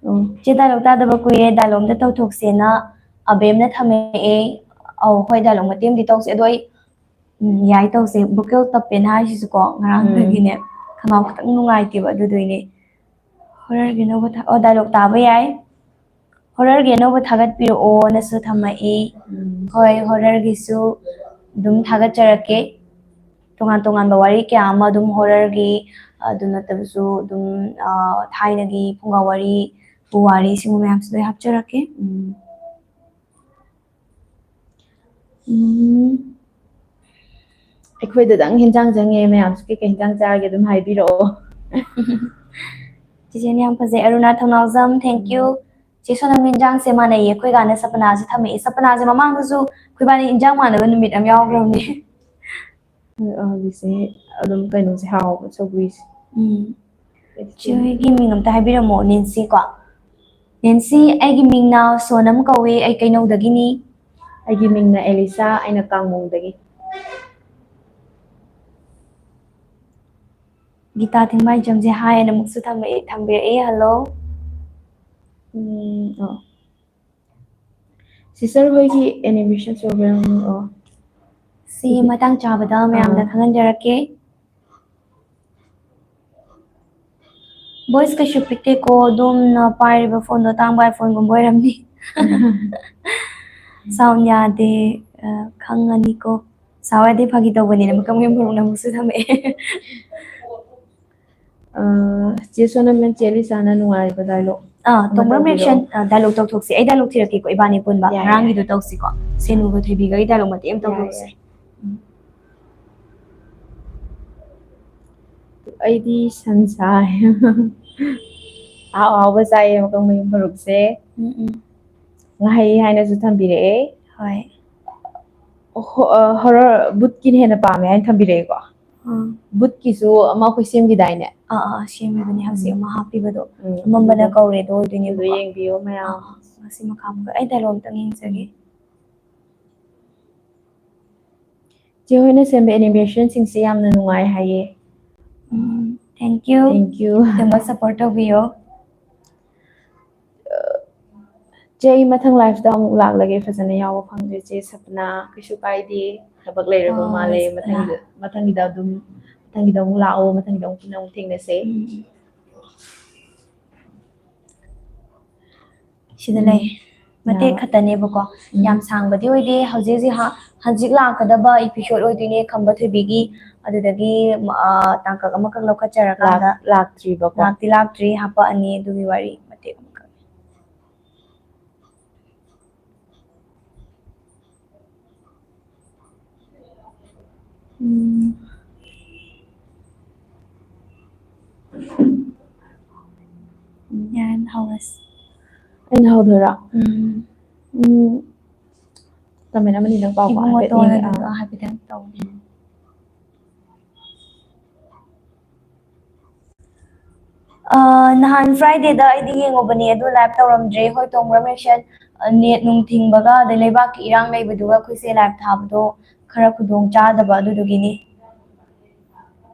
ꯎꯝ꯫ ꯆꯦ, dialogue ꯇꯥꯗꯕ ꯀꯨꯏꯔꯦ, dialogue ꯑꯝꯇ ꯇꯧꯊꯣꯛꯁꯦꯅ ꯑꯕꯦꯝꯅ ꯊꯝꯃꯛꯑꯦ꯫ ꯑꯧ, ꯍꯣꯏ, dialogue ꯃꯇꯦꯛ ꯑꯃꯗꯤ ꯇꯧꯁꯦ꯫ ꯑꯗꯣ ꯑꯩ, ꯎꯝ, ꯌꯥꯏ, ꯇꯧꯁꯦ꯫ Vocal ꯇꯞꯄꯦꯅ ꯍꯥꯏꯁꯤꯁꯨꯀꯣ, ꯉꯔꯥꯡꯗꯒꯤꯅꯦ, ꯎꯝ꯫ ꯈꯅꯥꯎ ꯈꯤꯇꯪ ꯅꯨꯡꯉꯥꯏꯇꯦꯕ, ꯑꯗꯨꯗꯨꯏꯅꯦ꯫ Horrorꯒꯤ ꯑꯅꯧꯕ ꯊꯥ-, ꯑꯣ, dialogue ꯇꯥꯕ ꯌꯥꯏ꯫ Horrorꯒꯤ ꯑꯅꯧꯕ ꯊꯥꯒꯠꯄꯤꯔꯛꯑꯣꯅꯁꯨ ꯊꯝꯃꯛꯏ꯫ ꯎꯝ꯫ ꯍꯣꯏ, horrorꯒꯤꯁꯨ ꯑꯗꯨꯝ ꯊꯥꯒꯠꯆꯔꯛꯀꯦ꯫ ꯇꯣꯉꯥꯟ ꯇꯣꯉꯥꯟꯕ ꯋꯥꯔꯤ ꯀꯌꯥ ꯑꯃ ꯑꯗꯨꯝ horrorꯒꯤ, ꯑꯗꯨ ꯅꯠꯇꯕꯁꯨ ꯑꯗꯨꯝ, ꯑ, ꯊꯥꯏꯅꯒꯤ ꯐꯨꯡꯒꯥ ꯋꯥꯔꯤ, ꯄꯨꯋꯥꯔꯤ, ꯁꯤꯒꯨꯝꯕ ꯃꯌꯥꯝꯁꯨ ꯂꯣꯏ ꯍꯥꯞꯆꯔꯛꯀꯦ꯫ ꯎꯝ꯫ ꯎꯝ꯫ ꯑꯩꯈꯣꯏꯗꯗꯪ ꯍꯦꯟꯖꯥꯡ ꯆꯪꯉꯦ, ꯃꯌꯥꯝꯁꯨ ꯀꯩꯀꯩ ꯍꯦꯟꯖꯥꯡ ꯆꯥꯔꯒꯦ ꯑꯗꯨꯝ ꯍꯥꯏꯕꯤꯔꯛꯑꯣ꯫ ꯆꯤꯆꯦꯅ ꯌꯥꯝ ꯐꯖꯩ꯫ ꯑꯔꯨꯅꯥ ꯊꯧꯅꯥꯎꯖꯝ, thank you꯫ ꯆꯦ ꯁꯣꯅꯝ ꯏꯟꯖꯥꯡꯁꯦ ꯃꯥꯟꯅꯩꯌꯦ, ꯑꯩꯈꯣꯏ ꯀꯥꯟꯗ ꯁꯄꯅꯥꯁꯦ ꯊꯝꯃꯛꯑꯦ꯫ ꯁꯄꯅꯥꯁꯦ ꯃꯃꯥꯡꯗꯁꯨ ꯑꯩꯈꯣꯏꯕꯥꯅꯤ ꯏꯟꯖꯥꯡ ꯃꯥꯟꯅꯕ ꯅꯨꯃꯤꯠ ꯑꯃ ꯌꯥꯎꯈ꯭ꯔꯕꯅꯦ꯫ ꯍꯧꯖꯤꯛꯁꯦ ꯑꯗꯨꯝ ꯀꯩꯅꯣꯁꯦ ꯍꯥꯎꯕ, ꯁꯧꯒ꯭ꯔꯤꯁꯦ꯫ ꯎꯝ꯫ ꯆꯦ ꯍꯣꯏꯒꯤ ꯃꯤꯡ ꯑꯝꯇ ꯍꯥꯏꯕꯤꯔꯝꯃꯣ꯫ ꯅꯦꯟꯁꯤ ꯀꯣ? ꯅꯦꯟꯁꯤ, ꯑꯩꯒꯤ ꯃꯤꯡꯅ ꯁꯣꯅꯝ ꯀꯧꯏ, ꯑꯩ ꯀꯩꯅꯧꯗꯒꯤꯅꯤ꯫ ꯑꯩꯒꯤ ꯃꯤꯡꯅ ꯑꯦꯂꯤꯁꯥ, ꯑꯩꯅ ꯀꯥꯡꯃꯣꯡꯗꯒꯤ꯫ ꯒꯤꯇꯥ ꯊꯤꯡꯃꯥꯏꯖꯝꯁꯦ ꯍꯥꯏ ꯑꯅ ꯑꯃꯨꯛꯁꯨ ꯊꯝꯃꯛꯑꯦ, ꯊꯝꯕꯤꯔꯛꯑꯦ꯫ ꯍꯜꯂꯣ꯫ ꯎꯝ, ꯑꯣ꯫ ꯁꯤꯁꯇꯔ ꯍꯣꯏꯒꯤ anniversary program, ꯑꯣ꯫ ꯁꯤ ꯃꯇꯥꯡ ꯆꯥꯕꯗ ꯃꯌꯥꯝꯗ ꯑꯥ꯫ ꯈꯪꯍꯟꯖꯔꯛꯀꯦ꯫ Voice ꯀꯩꯁꯨ ꯄꯤꯛꯇꯦꯀꯣ, ꯑꯗꯣꯝꯅ ꯄꯥꯏꯔꯤꯕ ꯐꯣꯟꯗꯣ ꯑꯇꯥꯡꯕ iPhone-ꯒꯨꯝꯕ ꯑꯣꯏꯔꯝꯅꯤ꯫ Sound ꯌꯥꯗꯦ, ꯑ, ꯈꯪꯉꯅꯤꯀꯣ꯫ ꯁꯥꯎ ꯌꯥꯗꯦ, ꯐꯥꯒꯤ ꯇꯧꯕꯅꯤꯅ, ꯃꯀꯛ ꯃꯌꯨꯝ ꯐꯔꯨꯛꯅ ꯑꯃꯨꯛꯁꯨ ꯊꯝꯃꯛꯑꯦ꯫ ꯑ, ꯆꯦ ꯁꯣꯅꯝꯅ ꯆꯦ ꯂꯤꯁꯥꯅ ꯅꯨꯡꯉꯥꯏꯕ dialogue ꯑꯥ, ꯑꯃ ꯇꯣꯝꯕ꯭ꯔꯝ ꯇꯧꯕꯤꯔꯛꯑꯣ꯫ Reaction, ꯑ, dialogue ꯇꯧꯊꯣꯛꯁꯤ꯫ ꯑꯩ dialogue ꯊꯤꯔꯛꯀꯦꯀꯣ, ꯏꯕꯥꯅꯤ ꯄꯨꯟꯕ ꯌꯥꯏ, ꯉꯔꯥꯡꯒꯤꯗꯣ ꯌꯥꯏ꯫ ꯇꯧꯁꯤꯀꯣ꯫ ꯁꯦꯅꯨꯒ ꯊꯣꯏꯕꯤꯒꯒꯤ dialogue ꯃꯇꯦꯛ ꯑꯃ ꯌꯥꯏ, ꯇꯧꯊꯣꯛꯁꯤ꯫ ꯌꯥꯏ꯫ ꯎꯝ꯫ ꯑꯩꯗꯤ ꯁꯟ ꯆꯥꯏ꯫ ꯑꯍꯥꯎ ꯑꯍꯥꯎꯕ ꯆꯥꯏꯌꯦ ꯃꯀꯛ ꯃꯌꯨꯝ ꯐꯔꯨꯛꯁꯦ꯫ ꯎꯝ, ꯎꯝ꯫ ꯉꯥꯍꯩ ꯍꯥꯏꯅꯁꯨ ꯊꯝꯕꯤꯔꯛꯑꯦ꯫ ꯍꯣꯏ꯫ ꯍꯣ-, ꯑ, horror, ꯚꯨꯠꯀꯤꯅ ꯍꯦꯟꯅ ꯄꯥꯝꯃꯦ ꯍꯥꯏꯅ ꯊꯝꯕꯤꯔꯛꯑꯦꯀꯣ꯫ ꯑꯥ꯫ ꯚꯨꯠꯀꯤꯁꯨ ꯑꯃ ꯑꯩꯈꯣꯏ ꯁꯦꯝꯈꯤꯗꯥꯏꯅꯦ? ꯑꯥ, ꯑꯥ, ꯁꯦꯝꯈꯤꯕꯅꯦ ꯍꯧꯖꯤꯛ ꯎꯝ꯫ ꯑꯃ ꯍꯥꯞꯄꯤꯕꯗꯣ꯫ ꯎꯝ, ꯑꯃꯝꯕꯅ ꯑꯗꯨꯗꯣ ꯀꯧꯔꯦꯗꯣ ꯑꯗꯨꯗꯣ ꯑꯣꯏꯗꯣꯏꯅꯦꯕꯀꯣ꯫ ꯌꯦꯡꯕꯤꯌꯣ ꯃꯌꯥꯝ꯫ ꯑꯥ, ꯑꯥ, ꯃꯁꯤ ꯃꯈꯥ ꯑꯃꯨꯛꯀ ꯑꯩ dialogue ꯑꯝꯇꯪ ꯌꯦꯡꯖꯒꯦ꯫ ꯎꯝ꯫ ꯆꯦ ꯍꯣꯏꯅ ꯁꯦꯝꯕ animation-ꯁꯤꯡꯁꯦ ꯌꯥꯝꯅ ꯅꯨꯡꯉꯥꯏ ꯍꯥꯏꯌꯦ꯫ ꯎꯝ, thank you꯫ Thank you꯫ ꯑꯗꯨꯃꯛ support ꯇꯧꯕꯤꯌꯣ꯫ ꯆꯦ, ꯑꯩ ꯃꯊꯪ live-ꯇ ꯑꯃꯨꯛ ꯂꯥꯛꯂꯒꯦ, ꯐꯖꯅ ꯌꯥꯎꯕ ꯐꯪꯗ꯭ꯔꯦ ꯆꯦ ꯁꯄꯅꯥ, ꯀꯩꯁꯨ ꯀꯥꯏꯗꯦ, ꯊꯕꯛ ꯂꯩꯔꯕ ꯑꯣ, ꯃꯥꯜꯂꯦ꯫ ꯁꯄꯅꯥ꯫ ꯃꯊꯪꯒꯤꯗ, ꯃꯊꯪꯒꯤꯗ ꯑꯗꯨꯝ, ꯃꯊꯪꯒꯤꯗ ꯑꯃꯨꯛ ꯂꯥꯛꯑꯣ, ꯃꯊꯪꯒꯤꯗ ꯑꯃꯨꯛ ꯄꯨꯟꯅ ꯑꯃꯨꯛ ꯊꯦꯡꯅꯁꯦ꯫ ꯎꯝ꯫ ꯁꯤꯗ ꯎꯝ꯫ ꯂꯩ꯫ ꯃꯇꯦꯛ ꯌꯥꯕ꯫ ꯈꯛꯇꯅꯦꯕꯀꯣ꯫ ꯎꯝ꯫ ꯌꯥꯝ ꯁꯥꯡꯕꯗꯤ ꯑꯣꯏꯗꯦ꯫ ꯍꯧꯖꯤꯛ ꯍꯧꯖꯤꯛ ꯍ-, ꯍꯧꯖꯤꯛ ꯂꯥꯛꯀꯗꯕ episode ꯑꯣꯏꯗꯣꯏꯅꯦ ꯈꯝꯕ ꯊꯣꯏꯕꯤꯒꯤ꯫ ꯑꯗꯨꯗꯒꯤ, ꯑ, ꯇꯥꯡꯀꯛ ꯑꯃꯈꯛ ꯂꯧꯈꯠꯆꯔꯀꯥꯟꯗ ꯂꯥꯛ-, ꯂꯥꯛꯇ꯭ꯔꯤꯕꯀꯣ꯫ ꯂꯥꯛꯇꯤ ꯂꯥꯛꯇ꯭ꯔꯤ, ꯍꯥꯄꯛꯑꯅꯤ ꯑꯗꯨꯒꯤ ꯋꯥꯔꯤ ꯃꯇꯦꯛ ꯑꯃꯈꯛ꯫ ꯎꯝ꯫ ꯌꯥꯔꯦ, ꯍꯧꯔꯁꯤ꯫ ꯑꯩꯅ ꯍꯧꯗꯣꯏꯔꯣ? ꯎꯝ꯫ ꯎꯝ, ꯀꯃꯦꯟ ꯑꯃꯅꯤꯗꯪ ꯄꯥꯎꯀꯣ, ꯏꯕꯨꯡꯉꯣ ꯍꯥꯏꯐꯦꯠ ꯇꯣꯟ ꯌꯦꯡꯒꯦ꯫ ꯑꯗꯨꯗꯣ ꯑꯥ꯫ ꯍꯥꯏꯐꯦꯠꯇꯪ ꯇꯧꯒꯦ꯫ ꯑꯥ, ꯅꯍꯥꯟ Fridayꯗ ꯑꯩꯗꯤ ꯌꯦꯡꯉꯨꯕꯅꯦ, ꯑꯗꯨ live ꯇꯧꯔꯝꯗ꯭ꯔꯦ꯫ ꯍꯣꯏ, ꯇꯣꯡꯕ꯭ꯔꯝ ꯔꯦꯁꯟ, ꯑ, net ꯅꯨꯡ ꯊꯤꯡꯕꯒ ꯑꯗꯩ ꯂꯩꯕꯥꯛꯀꯤ ꯏꯔꯥꯡ ꯂꯩꯕꯗꯨꯒ ꯑꯩꯈꯣꯏꯁꯦ live ꯊꯥꯕꯗꯣ ꯈꯔ ꯈꯨꯗꯣꯡ ꯆꯥꯗꯕ, ꯑꯗꯨꯗꯨꯒꯤꯅꯤ꯫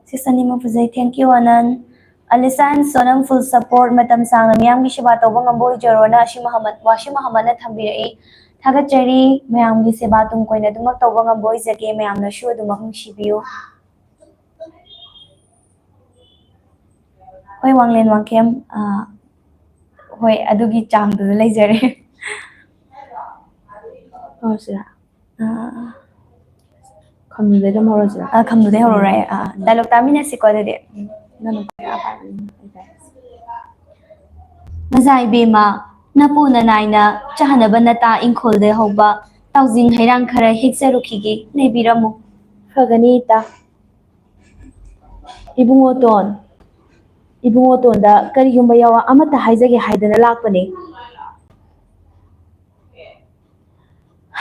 Sis ꯑꯅꯤꯃꯛ ꯐꯖꯩ, thank you ꯑꯅꯟ꯫ Alisha and Sonam full support, ꯃꯇꯝ ꯁꯥꯡꯅ ꯃꯤꯌꯥꯝꯒꯤ ꯁꯦꯕꯥ ꯇꯧꯕ ꯉꯝꯕ ꯑꯣꯏꯖꯔꯣꯅ ꯑꯁꯤ ꯃꯍꯃꯠ, ꯋꯥꯁꯤ ꯃꯍꯃꯠꯅ ꯊꯝꯕꯤꯔꯛꯏ꯫ ꯊꯥꯒꯠꯆꯔꯤ꯫ ꯃꯌꯥꯝꯒꯤ ꯁꯦꯕꯥ ꯇꯨꯡ ꯀꯣꯏꯅ ꯑꯗꯨꯃꯛ ꯇꯧꯕ ꯉꯝꯕ ꯑꯣꯏꯖꯒꯦ꯫ ꯃꯌꯥꯝꯅꯁꯨ ꯑꯗꯨꯃꯛ ꯅꯨꯡꯁꯤꯕꯤꯌꯨ꯫ ꯍꯣꯏ, ꯋꯥꯡꯂꯦꯟ ꯋꯥꯡꯈꯦꯝ, ꯑꯥ, ꯍꯣꯏ, ꯑꯗꯨꯒꯤ ꯆꯥꯡꯗꯨꯗ ꯂꯩꯖꯔꯦ꯫ ꯍꯧꯔꯁꯤꯔꯥ? ꯑꯥ, ꯈꯝꯗꯨꯗꯩ ꯑꯗꯨꯝ ꯍꯧꯔꯁꯤꯔꯥ? ꯑꯥ, ꯈꯝꯗꯨꯗꯩ ꯍꯧꯔꯣꯔꯥ ꯑꯩ? ꯑꯥ, dialogue ꯇꯥꯃꯤꯟꯅꯁꯤꯀꯣ ꯑꯗꯨꯗꯤ꯫ ꯅꯪꯅ ꯈ꯭ꯋꯥꯏ ꯑꯍꯥꯟꯕ ꯑꯩ ꯇꯥꯏ꯫ ꯃꯖꯥ ꯏꯕꯦꯝꯃ, ꯅꯄꯨ ꯅꯅꯥꯏꯅ ꯆꯥꯅꯕ ꯅꯇꯥ ꯏꯪꯈꯣꯜꯗ ꯍꯧꯕ ꯇꯥꯎꯖꯤꯡ ꯍꯩꯔꯥꯡ ꯈꯔ ꯍꯦꯛꯆꯔꯨꯈꯤꯒꯦ, ꯂꯩꯕꯤꯔꯝꯃꯨ꯫ ꯐꯒꯅꯤ ꯏꯇꯥ꯫ ꯏꯕꯨꯡꯉꯣꯇꯣꯟ, ꯏꯕꯨꯡꯉꯣꯇꯣꯟꯗ ꯀꯔꯤꯒꯨꯝꯕ ꯌꯥꯋꯥ ꯑꯃꯠꯇ ꯍꯥꯏꯖꯒꯦ ꯍꯥꯏꯗꯅ ꯂꯥꯛꯄꯅꯦ꯫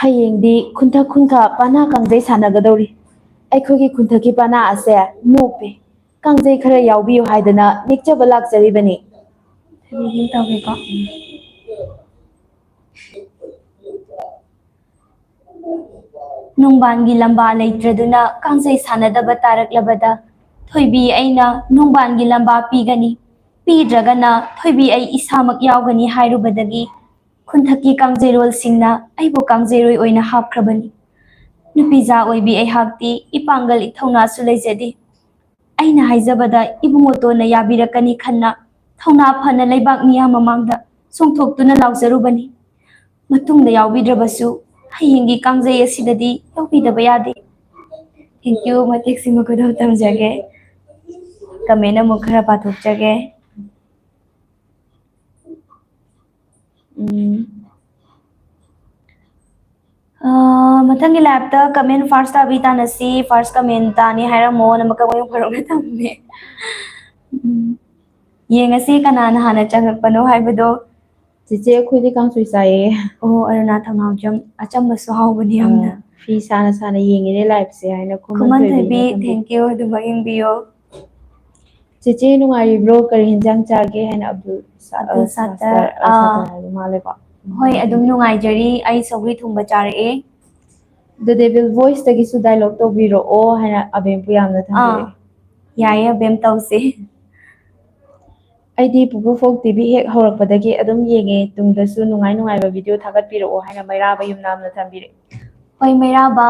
ꯍꯌꯦꯡꯗꯤ ꯈꯨꯟꯊꯛ ꯈꯨꯟꯈ ꯄꯥꯅꯥ ꯀꯥꯡꯖꯩ ꯁꯥꯟꯅꯒꯗꯧꯔꯤ꯫ ꯑꯩꯈꯣꯏꯒꯤ ꯈꯨꯟꯊꯛꯀꯤ ꯄꯥꯅꯥ ꯑꯁꯦ ꯅꯣꯞꯄꯦ꯫ ꯀꯥꯡꯖꯩ ꯈꯔ ꯌꯥꯎꯕꯤꯌꯨ ꯍꯥꯏꯗꯅ ꯅꯦꯛꯆꯕ ꯂꯥꯛꯆꯔꯤꯕꯅꯤ꯫ ꯑꯗꯨꯗꯤ ꯇꯧꯒꯦꯀꯣ꯫ ꯅꯣꯡꯕꯥꯟꯒꯤ ꯂꯝꯕꯥ ꯂꯩꯇ꯭ꯔꯗꯨꯅ ꯀꯥꯡꯖꯩ ꯁꯥꯟꯅꯗꯕ ꯇꯥꯔꯛꯂꯕꯗ ꯊꯣꯏꯕꯤ ꯑꯩꯅ ꯅꯣꯡꯕꯥꯟꯒꯤ ꯂꯝꯕꯥ ꯄꯤꯒꯅꯤ, ꯄꯤꯗ꯭ꯔꯒꯅ ꯊꯣꯏꯕꯤ ꯑꯩ ꯏꯁꯥꯃꯛ ꯌꯥꯎꯒꯅꯤ ꯍꯥꯏꯔꯨꯕꯗꯒꯤ ꯈꯨꯟꯊꯛꯀꯤ ꯀꯥꯡꯖꯩꯔꯣꯜꯁꯤꯡꯅ ꯑꯩꯕꯨ ꯀꯥꯡꯖꯩꯔꯣꯏ ꯑꯣꯏꯅ ꯍꯥꯞꯈ꯭ꯔꯕꯅꯤ꯫ ꯅꯨꯄꯤꯖꯥ ꯑꯣꯏꯕꯤ ꯑꯩꯍꯥꯛꯇꯤ ꯏꯄꯥꯡꯒꯜ ꯏꯊꯧꯅꯥꯁꯨ ꯂꯩꯖꯗꯦ꯫ ꯑꯩꯅ ꯍꯥꯏꯖꯕꯗ ꯏꯕꯨꯡꯉꯣꯇꯣꯟꯅ ꯌꯥꯕꯤꯔꯛꯀꯅꯤ ꯈꯟꯅ ꯊꯧꯅꯥ ꯐꯅ ꯂꯩꯕꯥꯛ ꯃꯤꯌꯥꯝ ꯃꯃꯥꯡꯗ ꯆꯣꯡꯊꯣꯛꯇꯨꯅ ꯂꯥꯎꯖꯔꯨꯕꯅꯤ꯫ ꯃꯇꯨꯡꯗ ꯌꯥꯎꯕꯤꯗ꯭ꯔꯕꯁꯨ ꯍꯌꯦꯡꯒꯤ ꯀꯥꯡꯖꯩ ꯑꯁꯤꯗꯗꯤ ꯌꯥꯎꯕꯤꯗꯕ ꯌꯥꯗꯦ꯫ Thank you, ꯃꯇꯦꯛꯁꯤꯃ ꯈꯨꯗꯣꯜ ꯇꯝꯖꯒꯦ꯫ Comment ꯑꯃꯨꯛ ꯈꯔ ꯄꯥꯊꯣꯛꯆꯒꯦ꯫ ꯎꯝ꯫ ꯑꯥ, ꯃꯊꯪꯒꯤ liveꯇ comment first ꯇꯥꯕꯤ ꯇꯥꯟꯅꯁꯤ꯫ First comment ꯇꯥꯅꯤ ꯍꯥꯏꯔꯝꯃꯣ꯫ ꯅꯃꯛꯀ ꯃꯌꯨꯝ ꯐꯔꯣꯛꯅ ꯊꯝꯃꯦ꯫ ꯎꯝ꯫ ꯌꯦꯡꯉꯁꯤ ꯀꯅꯥꯅ ꯍꯥꯟꯅ ꯆꯪꯉꯛꯄꯅꯣ ꯍꯥꯏꯕꯗꯣ꯫ ꯆꯦꯆꯦ, ꯑꯩꯈꯣꯏꯗꯤ ꯀꯥꯡꯁꯣꯏ ꯆꯥꯏꯌꯦ꯫ ꯑꯣ, ꯑꯔꯨꯅꯥ ꯊꯧꯅꯥꯎꯖꯝ, ꯑꯆꯝꯕꯁꯨ ꯍꯥꯎꯕꯅꯤ ꯌꯥꯝꯅ꯫ ꯑꯣ, ꯐꯤ ꯁꯥꯅ ꯁꯥꯅ ꯌꯦꯡꯉꯤꯅꯦ liveꯁꯦ ꯍꯥꯏꯅ ꯈꯨꯃꯟ ꯈꯨꯃꯟ ꯊꯣꯏꯕꯤꯅ ꯊꯣꯏꯕꯤ, ꯊꯝꯕꯤ꯫ Thank you, ꯑꯗꯨꯃꯛ ꯌꯦꯡꯕꯤꯌꯣ꯫ ꯆꯦꯆꯦ, ꯅꯨꯡꯉꯥꯏꯔꯤꯕ꯭ꯔꯣ? ꯀꯔꯤ ꯍꯦꯟꯖꯥꯡ ꯆꯥꯒꯦ ꯍꯥꯏꯅ ꯑꯕꯗꯨꯜ ꯁꯥ-, ꯑꯕꯗꯨꯜ ꯑ, ꯁꯠꯇꯔ, ꯁꯠꯇꯔ, ꯑ, ꯑꯥ꯫ ꯁꯠꯇꯔ ꯍꯥꯏꯕ ꯃꯥꯜꯂꯦꯀꯣ꯫ ꯍꯣꯏ, ꯑꯗꯨꯝ ꯅꯨꯡꯉꯥꯏꯖꯔꯤ꯫ ꯑꯩ ꯁꯧꯒ꯭ꯔꯤ ꯊꯣꯡꯕ ꯆꯥꯔꯛꯑꯦ꯫ The Devil Voiceꯇꯒꯤꯁꯨ dialogue ꯇꯧꯕꯤꯔꯛꯑꯣ ꯍꯥꯏꯅ ꯑꯕꯦꯝꯄꯨ ꯌꯥꯝꯅ ꯊꯝꯕꯤꯔꯛꯑꯦ꯫ ꯑꯥ, ꯌꯥꯏꯌꯦ ꯑꯕꯦꯝ, ꯇꯧꯁꯦ꯫ ꯑꯩꯗꯤ ꯄꯨꯄꯨ Folk TV ꯍꯦꯛ ꯍꯧꯔꯛꯄꯗꯒꯤ ꯑꯗꯨꯝ ꯌꯦꯡꯉꯦ, ꯇꯨꯡꯗꯁꯨ ꯅꯨꯡꯉꯥꯏ ꯅꯨꯡꯉꯥꯏꯕ video ꯊꯥꯒꯠꯄꯤꯔꯛꯑꯣ ꯍꯥꯏꯅ ꯃꯩꯔꯥꯕ ꯌꯨꯝꯅꯥꯝꯅ ꯊꯝꯕꯤꯔꯛꯑꯦ꯫ ꯍꯣꯏ ꯃꯩꯔꯥꯕ,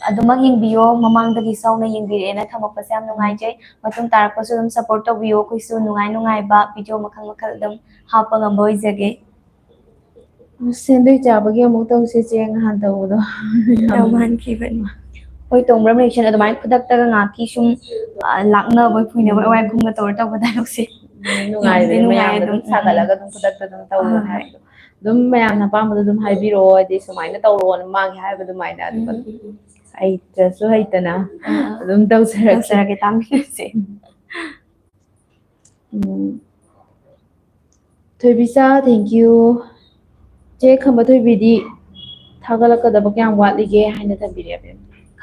ꯑꯗꯨꯃꯛ ꯌꯦꯡꯕꯤꯌꯣ, ꯃꯃꯥꯡꯗꯒꯤꯁꯨ ꯍꯧꯅ ꯌꯦꯡꯕꯤꯔꯛꯑꯦꯅ ꯊꯝꯃꯛꯄꯁꯦ ꯌꯥꯝ ꯅꯨꯡꯉꯥꯏꯖꯩ꯫ ꯃꯇꯨꯡ ꯇꯥꯔꯛꯄꯁꯨ ꯑꯗꯨꯝ support ꯇꯧꯕꯤꯌꯣ, ꯑꯩꯈꯣꯏꯁꯨ ꯅꯨꯡꯉꯥꯏ ꯅꯨꯡꯉꯥꯏꯕ video ꯃꯈꯜ ꯃꯈꯜ ꯑꯗꯨꯝ ꯍꯥꯞꯄ ꯉꯝꯕ ꯑꯣꯏꯖꯒꯦ꯫ ꯁꯦꯟꯗꯣꯏ ꯆꯥꯕꯒꯤ ꯑꯃꯨꯛ ꯇꯧꯁꯦ ꯆꯦ, ꯅꯍꯥꯟ ꯇꯧꯕꯗꯣ꯫ ꯇꯧꯍꯟꯈꯤꯕꯅꯤ꯫ ꯍꯣꯏ, ꯇꯣꯡꯕ꯭ꯔꯝ reaction ꯑꯗꯨꯃꯥꯏꯅ ꯈꯨꯗꯛꯇꯒ ꯉꯥꯏꯍꯥꯛꯀꯤ ꯁꯨꯝ, ꯑ, ꯂꯥꯛꯅꯕꯣꯏ ꯐꯨꯏꯅꯕꯣꯏ ꯑꯋꯥꯏ ꯈꯨꯝꯒ ꯇꯧꯔ ꯇꯧꯕ dialogueꯁꯦ ꯌꯥꯝꯗꯤ ꯅꯨꯡꯉꯥꯏꯕꯅꯦ, ꯅꯨꯡꯉꯥꯏ ꯃꯌꯥꯝꯅ ꯑꯗꯨꯝ ꯑꯗꯨꯝ꯫ ꯎꯝ, ꯁꯥꯒꯠꯂꯒ ꯑꯗꯨꯝ ꯈꯨꯗꯛꯇ ꯑꯗꯨꯝ ꯇꯧꯔꯣ ꯍꯣꯏ, ꯍꯣꯏ꯫ ꯍꯥꯏꯕꯗꯣ꯫ ꯑꯗꯨꯝ ꯃꯌꯥꯝꯅ ꯑꯄꯥꯝꯕꯗꯣ ꯑꯗꯨꯝ ꯍꯥꯏꯕꯤꯔꯛꯑꯣ, ꯍꯥꯏꯗꯤ ꯁꯨꯃꯥꯏꯅ ꯇꯧꯔꯛꯑꯣꯅ ꯃꯥꯒꯤ ꯍꯥꯏꯕ ꯑꯗꯨꯃꯥꯏꯅ꯫ ꯑꯗꯨꯒ ꯎꯝ, ꯎꯝ, ꯎꯝ꯫ ꯍꯩꯇ꯭ꯔꯁꯨ ꯍꯩꯇꯅ ꯑꯥ, ꯑꯥ꯫ ꯑꯗꯨꯝ ꯇꯧꯖꯔꯛꯀꯦ꯫ ꯇꯧꯖꯔꯛꯀꯦ, ꯇꯥꯕꯤꯔꯁꯦ꯫ ꯎꯝ꯫ ꯊꯣꯏꯕꯤꯆꯥ, thank you꯫ ꯆꯦ ꯈꯝꯕ ꯊꯣꯏꯕꯤꯗꯤ ꯊꯥꯒꯠꯂꯛꯀꯗꯕ ꯀꯌꯥꯝ ꯋꯥꯠꯂꯤꯒꯦ ꯍꯥꯏꯅ ꯊꯝꯕꯤꯔꯛꯑꯦ꯫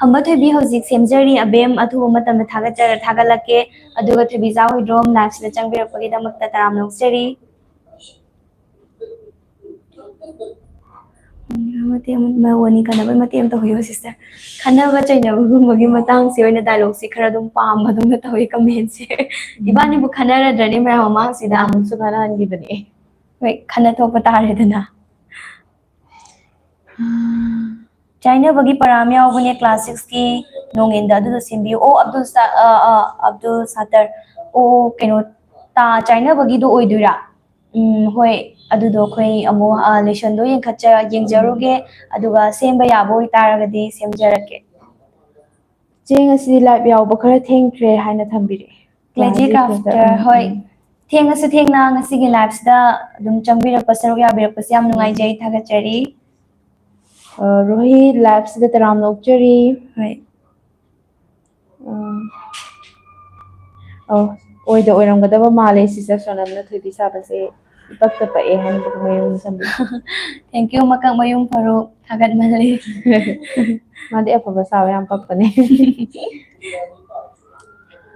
ꯈꯝꯕ ꯊꯣꯏꯕꯤ ꯍꯧꯖꯤꯛ ꯁꯦꯝꯖꯔꯤ, ꯑꯕꯦꯝ, ꯑꯊꯨꯕ ꯃꯇꯝꯗ ꯊꯥꯒꯠꯆꯔ-, ꯊꯥꯒꯠꯂꯛꯀꯦ꯫ ꯑꯗꯨꯒ ꯊꯣꯏꯕꯤꯆꯥ ꯍꯣꯏꯗ꯭ꯔꯣꯝ liveꯁꯤꯗ ꯆꯪꯕꯤꯔꯛꯄꯒꯤꯗꯃꯛꯇ ꯇꯔꯥꯝꯅ ꯑꯣꯛꯆꯔꯤ꯫ ꯃꯇꯦꯛ ꯑꯃ, ꯃꯔꯣꯟ ꯑꯅꯤ ꯀꯥꯟꯅꯕ ꯃꯇꯦꯛ ꯑꯃ ꯇꯧꯕꯤꯌꯣ sister꯫ ꯈꯟꯅꯕ ꯆꯩꯅꯕꯒꯨꯝꯕꯒꯤ ꯃꯇꯥꯡꯁꯦ ꯑꯣꯏꯅ dialogueꯁꯦ ꯈꯔ ꯑꯗꯨꯝ ꯄꯥꯝꯕꯗꯧꯅ ꯇꯧꯋꯤ commentꯁꯦ꯫ ꯏꯕꯥꯅꯤꯕꯨ ꯈꯟꯅꯔꯗ꯭ꯔꯅꯦ ꯃꯌꯥꯝ ꯃꯃꯥꯡꯁꯤꯗ? ꯅꯍꯥꯟꯃꯨꯛꯁꯨ ꯈꯟꯅꯍꯟꯈꯤꯕꯅꯦ꯫ ꯍꯣꯏ, ꯈꯟꯅ ꯊꯣꯛꯄ ꯇꯥꯔꯦꯗꯅ꯫ ꯆꯥꯏꯅꯕꯒꯤ ꯄꯔꯥ ꯑꯃ ꯌꯥꯎꯕꯅꯦ class sixꯀꯤ ꯅꯣꯡꯉꯦꯟꯗ, ꯑꯗꯨꯗꯣ ꯁꯦꯝꯕꯤꯌꯨ꯫ ꯑꯣ, ꯑꯕꯗꯨꯜ ꯁꯥ-, ꯑ, ꯑ, ꯑꯕꯗꯨꯜ ꯁꯥꯇꯔ꯫ ꯑꯣ, ꯀꯩꯅꯣ, ꯇꯥ-, ꯆꯥꯏꯅꯕꯒꯤꯗꯣ ꯑꯣꯏꯗꯣꯏꯔꯥ? ꯎꯝ, ꯍꯣꯏ, ꯑꯗꯨꯗꯣ ꯑꯩꯈꯣꯏ ꯑꯃꯨꯛ, ꯑ, lessonꯗꯣ ꯌꯦꯡꯈꯠꯆ-, ꯌꯦꯡꯖꯔꯨꯒꯦ, ꯑꯗꯨꯒ ꯁꯦꯝꯕ ꯌꯥꯕ ꯑꯣꯏꯇꯥꯔꯒꯗꯤ ꯁꯦꯝꯖꯔꯛꯀꯦ꯫ ꯆꯦ, ꯉꯁꯤꯗꯤ live ꯌꯥꯎꯕ ꯈꯔ ꯊꯦꯡꯈ꯭ꯔꯦ ꯍꯥꯏꯅ ꯊꯝꯕꯤꯔꯛꯑꯦ꯫ Classy Classy Crafter, Crafter, ꯎꯝ, ꯍꯣꯏ꯫ ꯎꯝ꯫ ꯊꯦꯡꯉꯁꯨ ꯊꯦꯡꯅ ꯉꯁꯤꯒꯤ liveꯁꯤꯗ ꯑꯗꯨꯝ ꯆꯪꯕꯤꯔꯛꯄ, ꯁꯔꯨꯛ ꯌꯥꯕꯤꯔꯛꯄꯁꯦ ꯌꯥꯝ ꯅꯨꯡꯉꯥꯏꯖꯩ, ꯊꯥꯒꯠꯆꯔꯤ꯫ ꯑ, ꯔꯣꯍꯤ, liveꯁꯤꯗ ꯇꯔꯥꯝꯅ ꯑꯣꯛꯆꯔꯤ꯫ ꯍꯣꯏ꯫ ꯎꯝ꯫ ꯑꯧ, ꯑꯣꯏꯗ ꯑꯣꯏꯔꯝꯒꯗꯕ ꯃꯥꯜꯂꯦ꯫ ꯁꯤꯁꯇꯔ ꯁꯣꯅꯝꯅ ꯊꯣꯏꯕꯤ ꯁꯥꯕꯁꯦ ꯏꯄꯛꯇ ꯄꯛꯑꯦ ꯍꯥꯏꯅ ꯃꯌꯨꯝ ꯁꯝꯕꯤ꯫ Thank you, ꯃꯀꯛ ꯃꯌꯨꯝ ꯐꯔꯣ, ꯊꯥꯒꯠꯃꯜꯂꯤ꯫ ꯃꯥꯗꯤ ꯑꯐꯕ ꯁꯥꯕ ꯌꯥꯝ ꯄꯛꯄꯅꯦ꯫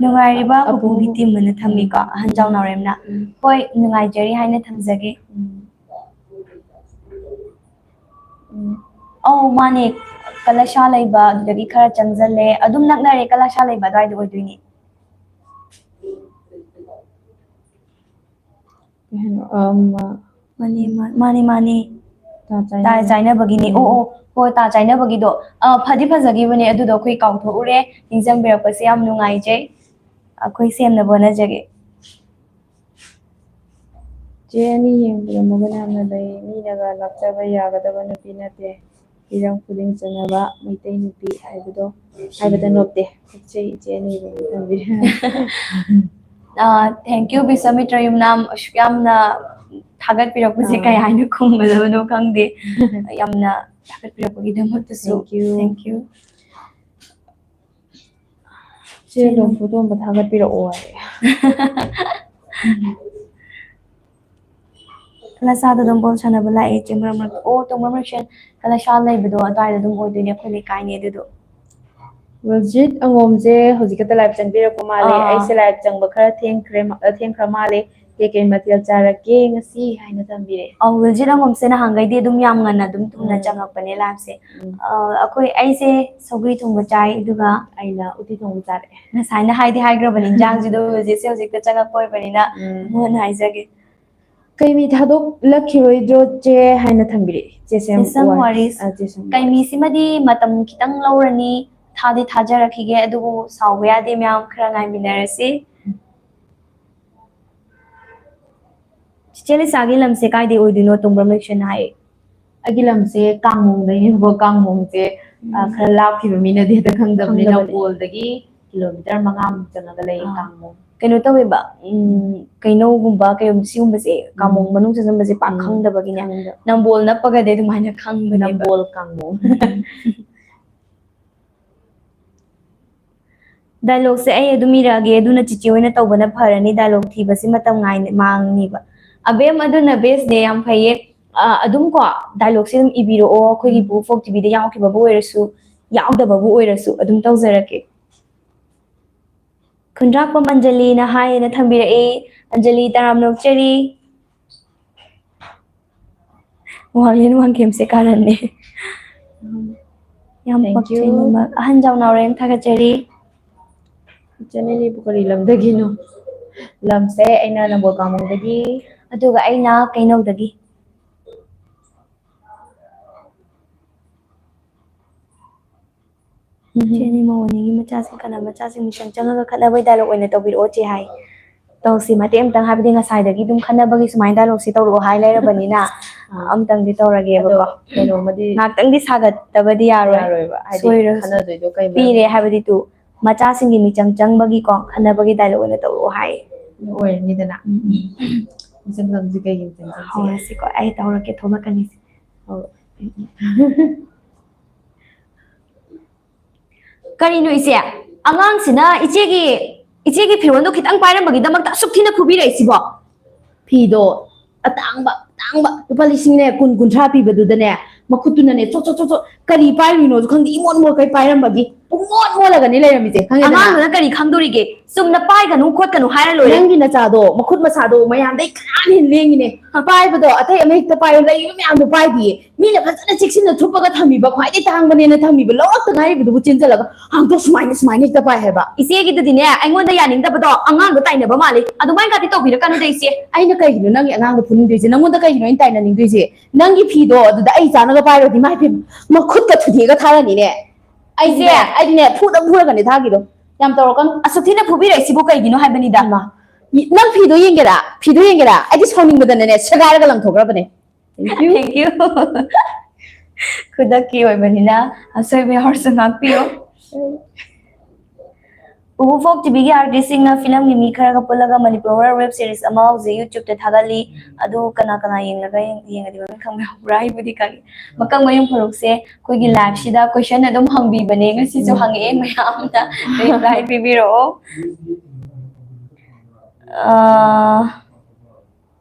ꯅꯨꯡꯉꯥꯏꯔꯤꯕ ꯄꯨꯄꯨꯒꯤ ꯇꯤꯝ ꯑꯅ ꯊꯝꯃꯤꯀꯣ, ꯑꯍꯟꯖꯥꯎ ꯅꯥꯎꯔꯦꯝꯅ꯫ ꯍꯣꯏ, ꯅꯨꯡꯉꯥꯏꯖꯔꯤ ꯍꯥꯏꯅ ꯊꯝꯖꯒꯦ꯫ ꯎꯝ꯫ ꯑꯧ, ꯃꯥꯅꯦ, ꯀꯂꯁꯥ ꯂꯩꯕ ꯑꯗꯨꯗꯒꯤ ꯈꯔ ꯆꯪꯁꯤꯜꯂꯦ꯫ ꯑꯗꯨꯝ ꯅꯛꯅꯔꯦ, ꯀꯂꯁꯥ ꯂꯩꯕ ꯑꯗꯨꯋꯥꯏꯗ ꯑꯣꯏꯗꯣꯏꯅꯦ꯫ ꯀꯩ ꯍꯥꯏꯅꯣ? ꯑꯝ, ꯃꯥꯅꯦ, ꯃꯥ- ꯃꯥꯅꯦ, ꯃꯥꯅꯦ꯫ ꯇꯥ ꯆꯥꯏꯅꯕ꯫ ꯇꯥ ꯆꯥꯏꯅꯕꯒꯤꯅꯦ꯫ ꯑꯣ, ꯑꯣ, ꯍꯣꯏ, ꯇꯥ ꯆꯥꯏꯅꯕꯒꯤꯗꯣ꯫ ꯑ, ꯐꯗꯤ ꯐꯖꯈꯤꯕꯅꯦ, ꯑꯗꯨꯗꯣ ꯑꯩꯈꯣꯏ ꯀꯥꯎꯊꯣꯛꯎꯔꯦ꯫ ꯅꯤꯡꯁꯤꯡꯕꯤꯔꯛꯄꯁꯦ ꯌꯥꯝ ꯅꯨꯡꯉꯥꯏꯖꯩ꯫ ꯑꯩꯈꯣꯏ ꯁꯦꯝꯅꯕ ꯍꯣꯠꯅꯖꯒꯦ꯫ ꯆꯦ ꯑꯅꯤ ꯌꯦꯡꯕꯗ ꯃꯒꯨꯟ ꯌꯥꯝꯅ ꯂꯩ꯫ ꯃꯤꯅꯒ ꯂꯥꯛꯆꯕ ꯌꯥꯒꯗꯕ ꯅꯨꯄꯤ ꯅꯠꯇꯦ꯫ ꯍꯤꯔꯝ ꯈꯨꯗꯤꯡ ꯆꯟꯅꯕ ꯃꯩꯇꯩ ꯅꯨꯄꯤ ꯍꯥꯏꯕꯗꯣ ꯍꯥꯏꯕꯗ ꯅꯣꯞꯇꯦ꯫ ꯄꯛꯆꯩ ꯏꯆꯦ ꯑꯅꯤꯕꯨ ꯊꯝꯕꯤꯔꯦ꯫ ꯑ, thank you, ꯕꯤꯁ꯭ꯋꯥꯃꯤꯇ꯭ꯔ ꯌꯨꯝꯅꯥꯝ꯫ ꯑꯁꯨꯛ ꯌꯥꯝꯅ ꯊꯥꯒꯠꯄꯤꯔꯛꯄꯁꯦ ꯑꯥ꯫ ꯀꯩ ꯍꯥꯏꯅ ꯈꯨꯝꯒꯗꯕꯅꯣ ꯈꯪꯗꯦ꯫ ꯌꯥꯝꯅ ꯊꯥꯒꯠꯄꯤꯔꯛꯄꯒꯤꯗꯃꯛꯇꯁꯨ Thank you. Thank you꯫ ꯆꯦ ꯂꯣꯝꯐꯨ ꯇꯣꯝꯕ ꯊꯥꯒꯠꯄꯤꯔꯛꯑꯣ ꯍꯥꯏ꯫ ꯀꯂꯁꯥꯗ ꯑꯗꯨꯝ ꯕꯣꯜ ꯁꯥꯟꯅꯕ ꯂꯥꯛꯑꯦ ꯏꯆꯦ ꯃꯔꯛ ꯃꯔꯛꯇ꯫ ꯑꯣ, ꯇꯣꯡꯕ꯭ꯔꯝ ꯔꯤꯛꯁꯟ ꯀꯂꯁꯥ ꯂꯩꯕꯗꯣ ꯑꯗꯨꯋꯥꯏꯗ ꯑꯗꯨꯝ ꯑꯣꯏꯗꯣꯏꯅꯦ, ꯑꯩꯈꯣꯏ ꯂꯩꯀꯥꯏꯅꯦ ꯑꯗꯨꯗꯣ꯫ ꯔꯣꯖꯤꯠ ꯑꯉꯣꯝꯁꯦ ꯍꯧꯖꯤꯛ ꯈꯛꯇ ꯂꯥꯏꯞ ꯆꯪꯕꯤꯔꯛꯄ ꯃꯥꯜꯂꯦ꯫ ꯑꯥ꯫ ꯑꯩꯁꯦ ꯂꯥꯏꯞ ꯆꯪꯕ ꯈꯔ ꯊꯦꯡꯈ꯭ꯔꯦ, ꯊꯦꯡꯈ꯭ꯔ ꯃꯥꯜꯂꯦ꯫ "ꯀꯩꯀꯩ ꯃꯊꯦꯜ ꯆꯥꯔꯛꯀꯦ ꯉꯁꯤ?" ꯍꯥꯏꯅ ꯊꯝꯕꯤꯔꯛꯑꯦ꯫ ꯑꯧ, ꯔꯣꯖꯤꯠ ꯑꯉꯣꯝꯁꯦ ꯅꯍꯥꯟꯈꯩꯗꯤ ꯑꯗꯨꯝ ꯌꯥꯝ ꯉꯟꯅ ꯑꯗꯨꯝ ꯊꯨꯅ ꯎꯝ꯫ ꯆꯪꯉꯛꯄꯅꯦ ꯂꯥꯏꯞꯁꯦ꯫ ꯑ, ꯑꯩꯈꯣꯏ, ꯑꯩꯁꯦ ꯁꯧꯒ꯭ꯔꯤ ꯊꯣꯡꯕ ꯆꯥꯏ, ꯑꯗꯨꯒ ꯑꯩꯅ ꯎꯇꯤ ꯊꯣꯡꯕ ꯆꯥꯔꯛꯑꯦ꯫ ꯉꯁꯥꯏꯅ ꯍꯥꯏꯗꯤ ꯍꯥꯏꯈ꯭ꯔꯕꯅꯦ ꯏꯟꯖꯥꯡꯁꯤꯗꯣ, ꯍꯧꯖꯤꯛꯁꯦ ꯍꯧꯖꯤꯛꯇ ꯆꯪꯉꯛꯄ ꯑꯣꯏꯕꯅꯤꯅ ꯎꯝ꯫ ꯑꯃꯨꯛ ꯍꯟꯅ ꯍꯥꯏꯖꯒꯦ꯫ ꯀꯩ ꯃꯤ ꯊꯥꯗꯣꯛꯂꯛꯈꯤꯔꯣꯏꯗ꯭ꯔꯣ ꯆꯦ ꯍꯥꯏꯅ ꯊꯝꯕꯤꯔꯛꯑꯦ꯫ ꯆꯦ ꯁꯦꯝ ꯆꯦ ꯁꯦꯝ ꯋꯥꯔꯤꯁ꯫ ꯋꯥꯔꯤꯁ꯫ ꯑ, ꯆꯦ ꯁꯦꯝ ꯀꯩ ꯃꯤꯁꯤꯃꯗꯤ ꯃꯇꯝ ꯈꯤꯇꯪ ꯂꯧꯔꯅꯤ, ꯊꯥꯗꯤ ꯊꯥꯖꯔꯛꯈꯤꯒꯦ, ꯑꯗꯨꯕꯨ ꯁꯥꯎꯕ ꯌꯥꯗꯦ ꯃꯌꯥꯝ, ꯈꯔ ꯉꯥꯏꯃꯤꯟꯅꯔꯁꯤ꯫ ꯆꯤꯆꯦ ꯂꯤꯁꯥꯒꯤ ꯂꯝꯁꯦ ꯀꯥꯏꯗꯩ ꯑꯣꯏꯗꯣꯏꯅꯣ? ꯇꯣꯡꯕ꯭ꯔꯝ ꯂꯩꯁꯟ ꯍꯥꯏ꯫ ꯑꯩꯒꯤ ꯂꯝꯁꯦ ꯀꯥꯡꯃꯣꯡꯗꯩꯅꯦꯕꯀꯣ꯫ ꯀꯥꯡꯃꯣꯡꯁꯦ, ꯑ, ꯈꯔ ꯂꯥꯞꯈꯤꯕ ꯃꯤꯅꯗꯤ ꯍꯦꯛꯇ ꯈꯪꯗꯕꯅꯦ꯫ ꯈꯪꯗꯕꯅꯦ꯫ ꯅꯝꯕꯣꯜꯗꯒꯤ ꯀꯤꯂꯣꯃꯤꯇꯔ ꯃꯉꯥꯃꯨꯛ ꯆꯪꯉꯒ ꯂꯩꯌꯦ ꯑꯥ꯫ ꯀꯥꯡꯃꯣꯡ꯫ ꯀꯩꯅꯣ ꯇꯧꯋꯦꯕ, ꯎꯝ, ꯀꯩꯅꯧꯒꯨꯝꯕ ꯀꯩꯒꯨꯝꯕ ꯁꯤꯒꯨꯝꯕꯁꯦ ꯀꯥꯡꯃꯣꯡ ꯃꯅꯨꯡ ꯆꯪꯁꯤꯟꯕꯁꯦ ꯄꯥꯛ ꯈꯪꯗꯕꯒꯤꯅꯦ꯫ ꯈꯪꯗꯕ꯫ ꯅꯝꯕꯣꯜ ꯅꯞꯄꯒꯗꯤ ꯑꯗꯨꯃꯥꯏꯅ ꯈꯪꯕꯅꯦꯕ꯫ ꯅꯝꯕꯣꯜ ꯀꯥꯡꯃꯣꯡ꯫ Dialogue ꯁꯦ ꯑꯩ ꯑꯗꯨꯝ ꯏꯔꯛꯑꯒꯦ, ꯑꯗꯨꯅ ꯆꯤꯆꯦ ꯍꯣꯏꯅ ꯇꯧꯕꯅ ꯐꯔꯅꯤ, dialogue ꯊꯤꯕꯁꯤ ꯃꯇꯝ ꯉꯥꯏ-, ꯃꯥꯡꯅꯤꯕ꯫ ꯑꯕꯦꯝ, ꯑꯗꯨꯅ best ꯅꯦ, ꯌꯥꯝ ꯐꯩꯌꯦ꯫ ꯑ, ꯑꯗꯨꯝ ꯀꯣ, dialogue ꯁꯦ ꯑꯗꯨꯝ ꯏꯕꯤꯔꯛꯑꯣ, ꯑꯩꯈꯣꯏꯒꯤ ꯎꯝ꯫ ꯕꯨ ꯐꯣꯛ ꯇꯤꯚꯤꯗ ꯌꯥꯎꯈꯤꯕꯕꯨ ꯑꯣꯏꯔꯁꯨ, ꯌꯥꯎꯗꯕꯕꯨ ꯑꯣꯏꯔꯁꯨ ꯑꯗꯨꯝ ꯇꯧꯖꯔꯛꯀꯦ꯫ ꯈꯨꯟꯗ꯭ꯔꯥꯛꯄꯝ ꯑꯟꯖꯂꯤꯅ ꯍꯥꯏꯌꯦꯅ ꯊꯝꯕꯤꯔꯛꯏ꯫ ꯑꯟꯖꯂꯤ, ꯇꯔꯥꯝꯅ ꯑꯣꯛꯆꯔꯤ꯫ ꯋꯥꯡꯂꯦꯟ ꯋꯥꯡꯈꯦꯝꯁꯦ ꯀꯥꯔꯟꯅꯦ꯫ ꯌꯥꯝ Thank you꯫ ꯄꯛꯆꯩ ꯃꯃꯜ꯫ ꯑꯍꯟ ꯖꯥꯎ ꯅꯥꯎꯔꯦꯝ ꯊꯥꯒꯠꯆꯔꯤ꯫ ꯏꯆꯟ ꯑꯅꯤꯕꯨ ꯀꯔꯤ ꯂꯝꯗꯒꯤꯅꯣ? ꯂꯝꯁꯦ ꯑꯩꯅ ꯅꯝꯕꯣꯜ ꯀꯥꯡꯃꯣꯡꯗꯒꯤ꯫ ꯑꯗꯨꯒ ꯑꯩꯅ ꯀꯩꯅꯧꯗꯒꯤ꯫ ꯎꯝ꯫ ꯆꯦꯅꯤ ꯃꯧ ꯑꯅꯤꯒꯤ ꯃꯆꯥꯁꯤꯡ ꯈꯠꯅ-, ꯃꯆꯥꯁꯤꯡ ꯃꯤꯆꯪ ꯆꯪꯉꯒ ꯈꯠꯅꯕꯩ dialogue ꯑꯣꯏꯅ ꯇꯧꯕꯤꯔꯛꯑꯣ ꯆꯦ ꯍꯥꯏ꯫ ꯇꯧꯁꯤ ꯃꯇꯦꯛ ꯑꯃꯇꯪ, ꯍꯥꯏꯕꯗꯤ ꯉꯁꯥꯏꯗꯒꯤ ꯑꯗꯨꯝ ꯈꯠꯅꯕꯒꯤ ꯁꯨꯃꯥꯏꯅ dialogue ꯁꯤ ꯇꯧꯔꯛꯑꯣ ꯍꯥꯏ ꯂꯩꯔꯕꯅꯤꯅ꯫ ꯑꯥ꯫ ꯑꯝꯇꯪꯗꯤ ꯇꯧꯔꯒꯦꯕꯀꯣ꯫ ꯑꯗꯣ ꯀꯩꯅꯣꯃꯗꯤ ꯉꯥꯛꯇꯪꯗꯤ ꯁꯥꯒꯠꯇꯕꯗꯤ ꯌꯥꯔꯣꯏ꯫ ꯌꯥꯔꯣꯏꯕ, ꯍꯥꯏꯗꯤ ꯁꯣꯏꯔꯁꯨ꯫ ꯈꯠꯅꯗꯣꯏꯗꯣ ꯀꯩ ꯄꯤꯔꯦ ꯃꯔꯝꯒꯤꯅꯣ? ꯍꯥꯏꯕꯗꯤ ꯇꯨ, ꯃꯆꯥꯁꯤꯡꯒꯤ ꯃꯤꯆꯪ ꯆꯪꯕꯒꯤꯀꯣ, ꯈꯠꯅꯕꯒꯤ dialogue ꯑꯣꯏꯅ ꯇꯧꯔꯛꯑꯣ ꯍꯥꯏ꯫ ꯑꯣꯏꯔꯅꯤꯗꯅ꯫ ꯎꯝ꯫ ꯃꯤꯆꯪ ꯆꯪꯕꯁꯦ ꯀꯩꯒꯤ ꯃꯤꯆꯪ ꯆꯪꯁꯤꯒꯦ? ꯍꯧꯔꯁꯤꯀꯣ, ꯑꯩ ꯇꯧꯔꯛꯀꯦ, ꯊꯣꯛꯂꯛꯀꯅꯤꯁꯦ꯫ ꯍꯧꯔꯣ꯫ ꯀꯔꯤꯅꯣ ꯏꯆꯦ? ꯑꯉꯥꯡꯁꯤꯅ ꯏꯆꯦꯒꯤ, ꯏꯆꯦꯒꯤ ꯐꯤꯔꯣꯜꯗꯣ ꯈꯤꯇꯪ ꯄꯥꯏꯔꯝꯕꯒꯤꯗꯃꯛꯇ ꯑꯁꯨꯛ ꯊꯤꯅ ꯐꯨꯕꯤꯔꯛꯏꯁꯤꯕꯣ? ꯐꯤꯗꯣ ꯑꯇꯥꯡꯕ, ꯑꯇꯥꯡꯕ, ꯂꯨꯄꯥ ꯂꯤꯁꯤꯡꯅꯦ ꯀꯨꯟ, ꯀꯨꯟꯊ꯭ꯔꯥ ꯄꯤꯕꯗꯨꯗꯅꯦ, ꯃꯈꯨꯠꯇꯨꯅꯅꯦ ꯆꯣꯠ, ꯆꯣꯠ, ꯆꯣꯠ, ꯆꯣꯠ, ꯀꯔꯤ ꯄꯥꯏꯔꯨꯏꯅꯣꯁꯨ ꯈꯪꯗꯦ, ꯏꯃꯣꯠ ꯃꯣꯠꯈꯩ ꯄꯥꯏꯔꯝꯕꯒꯤ ꯄꯨꯡꯃꯣꯠ ꯃꯣꯠꯂꯒꯅꯦ ꯂꯩꯔꯝꯃꯤꯁꯦ, ꯈꯪꯉꯦꯗꯅ? ꯑꯉꯥꯡꯗꯨꯅ ꯀꯔꯤ ꯈꯪꯗꯣꯔꯤꯒꯦ? ꯆꯨꯝꯅ ꯄꯥꯏꯒꯅꯨ ꯈꯣꯠꯀꯅꯨ ꯍꯥꯏꯔ ꯂꯣꯏꯔꯦ꯫ ꯅꯪꯒꯤ ꯅꯆꯥꯗꯣ ꯃꯈꯨꯠ ꯃꯁꯥꯗꯣ ꯃꯌꯥꯝꯗꯩ ꯀꯅꯥꯅ ꯍꯦꯟꯅ ꯂꯦꯡꯉꯤꯅꯦ? ꯄꯥꯏꯕꯗꯣ ꯑꯇꯩ ꯑꯃ ꯍꯦꯛꯇ ꯄꯥꯏꯌꯣ, ꯂꯩꯔꯤꯕ ꯃꯌꯥꯝꯗꯣ ꯄꯥꯏꯗꯤꯌꯦ꯫ ꯃꯤꯅ ꯐꯖꯅ ꯆꯦꯛꯁꯤꯟꯅ ꯊꯨꯞꯄꯒ ꯊꯝꯃꯤꯕ, ꯈ꯭ꯋꯥꯏꯗꯩ ꯇꯥꯡꯕꯅꯦꯅ ꯊꯝꯃꯤꯕ, ꯂꯧꯔꯛꯇ ꯉꯥꯏꯔꯤꯕꯗꯨꯕꯨ ꯆꯦꯟꯖꯜꯂꯒ ꯍꯥꯡꯗꯣꯛ ꯁꯨꯃꯥꯏꯅ, ꯁꯨꯃꯥꯏꯅ ꯍꯦꯛꯇ ꯄꯥꯏ ꯍꯥꯏꯕ꯫ ꯏꯆꯦꯒꯤꯗꯨꯗꯤꯅꯦ, ꯑꯩꯉꯣꯟꯗ ꯌꯥꯅꯤꯡꯗꯕꯗꯣ ꯑꯉꯥꯡꯗꯣ ꯇꯥꯏꯅꯕ ꯃꯥꯜꯂꯤ꯫ ꯑꯗꯨꯃꯥꯏꯅ ꯀꯥꯇꯤ ꯇꯧꯕꯤꯔꯛꯀꯅꯨꯗ ꯏꯆꯦ꯫ ꯑꯩꯅ ꯀꯩꯒꯤꯅꯣ ꯅꯪꯒꯤ ꯑꯉꯥꯡꯗꯣ ꯐꯨꯅꯤꯡꯗꯣꯏꯁꯦ? ꯅꯪꯉꯣꯟꯗ ꯀꯩꯒꯤꯅꯣ ꯑꯩꯅ ꯇꯥꯏꯅꯅꯤꯡꯗꯣꯏꯁꯦ? ꯅꯪꯒꯤ ꯐꯤꯗꯣ ꯑꯗꯨꯗ ꯑꯩ ꯆꯥꯅꯒ ꯄꯥꯏꯔꯨꯔꯗꯤ, ꯃꯥꯏ ꯐꯤ ꯃꯈꯨꯠꯀ ꯊꯨꯗꯦꯛꯑꯒ ꯊꯥꯔꯅꯤꯅꯦ꯫ ꯑꯩꯁꯦ, ꯏꯆꯦ꯫ ꯑꯩꯗꯤꯅꯦ, ꯐꯨꯗ ꯐꯨꯔꯒꯅꯦ ꯊꯥꯈꯤꯗꯣ꯫ ꯌꯥꯝ ꯇꯧꯔꯛꯀꯅꯨ꯫ ꯑꯁꯨꯛ ꯊꯤꯅ ꯐꯨꯕꯤꯔꯛꯏꯁꯤꯕꯨ ꯀꯩꯒꯤꯅꯣ ꯍꯥꯏꯕꯅꯤꯗ꯫ ꯏꯃꯥ, ꯏ-, ꯅꯪ ꯐꯤꯗꯣ ꯌꯦꯡꯒꯦꯔꯥ? ꯐꯤꯗꯣ ꯌꯦꯡꯒꯦꯔꯥ? ꯑꯩꯗꯤ ꯁꯥꯎꯅꯤꯡꯕꯗꯅꯅꯦ, ꯁꯦꯒꯥꯏꯔꯒ ꯂꯪꯊꯣꯛꯈ꯭ꯔꯕꯅꯦ꯫ Thank you꯫ Thank you꯫ ꯈꯨꯗꯛꯀꯤ ꯑꯣꯏꯕꯅꯤꯅ ꯑꯁꯣꯏꯕ ꯌꯥꯎꯔꯁꯨ ꯉꯥꯛꯄꯤꯌꯨ꯫ ꯄꯨꯄꯨ ꯐꯣꯛ ꯇꯤꯚꯤꯒꯤ ꯑꯥꯔꯇꯤꯁꯁꯤꯡꯅ ꯐꯤꯂꯝꯒꯤ ꯃꯤ ꯈꯔꯒ ꯄꯨꯜꯂꯒ ꯃꯅꯤꯄꯨꯔ ꯍꯣꯔꯔ ꯋꯦꯕ ꯁꯤꯔꯤꯁ ꯑꯃ ꯍꯧꯖꯤꯛ ꯌꯨꯇ꯭ꯌꯨꯕꯇ ꯊꯥꯒꯠꯂꯤ꯫ ꯑꯗꯨ ꯀꯅꯥ ꯀꯅꯥ ꯌꯦꯡꯂꯒ ꯌꯦꯡꯉꯗꯤ ꯃꯃꯤꯡ ꯈꯪꯕ ꯌꯥꯎꯕ꯭ꯔꯥ? ꯑꯩꯕꯨꯗꯤ ꯈꯪꯉꯤ꯫ ꯃꯀꯪ ꯃꯌꯨꯝ ꯐꯔꯨꯛꯁꯦ ꯑꯩꯈꯣꯏꯒꯤ ꯂꯥꯏꯐꯁꯤꯗ ꯀꯣꯏꯁꯟ ꯑꯗꯨꯝ ꯍꯪꯕꯤꯕꯅꯦ, ꯉꯁꯤꯁꯨ ꯍꯪꯉꯛꯑꯦ꯫ ꯃꯌꯥꯝꯅ ꯔꯤꯄ꯭ꯂꯥꯏ ꯄꯤꯕꯤꯔꯛꯑꯣ꯫ ꯑꯥ,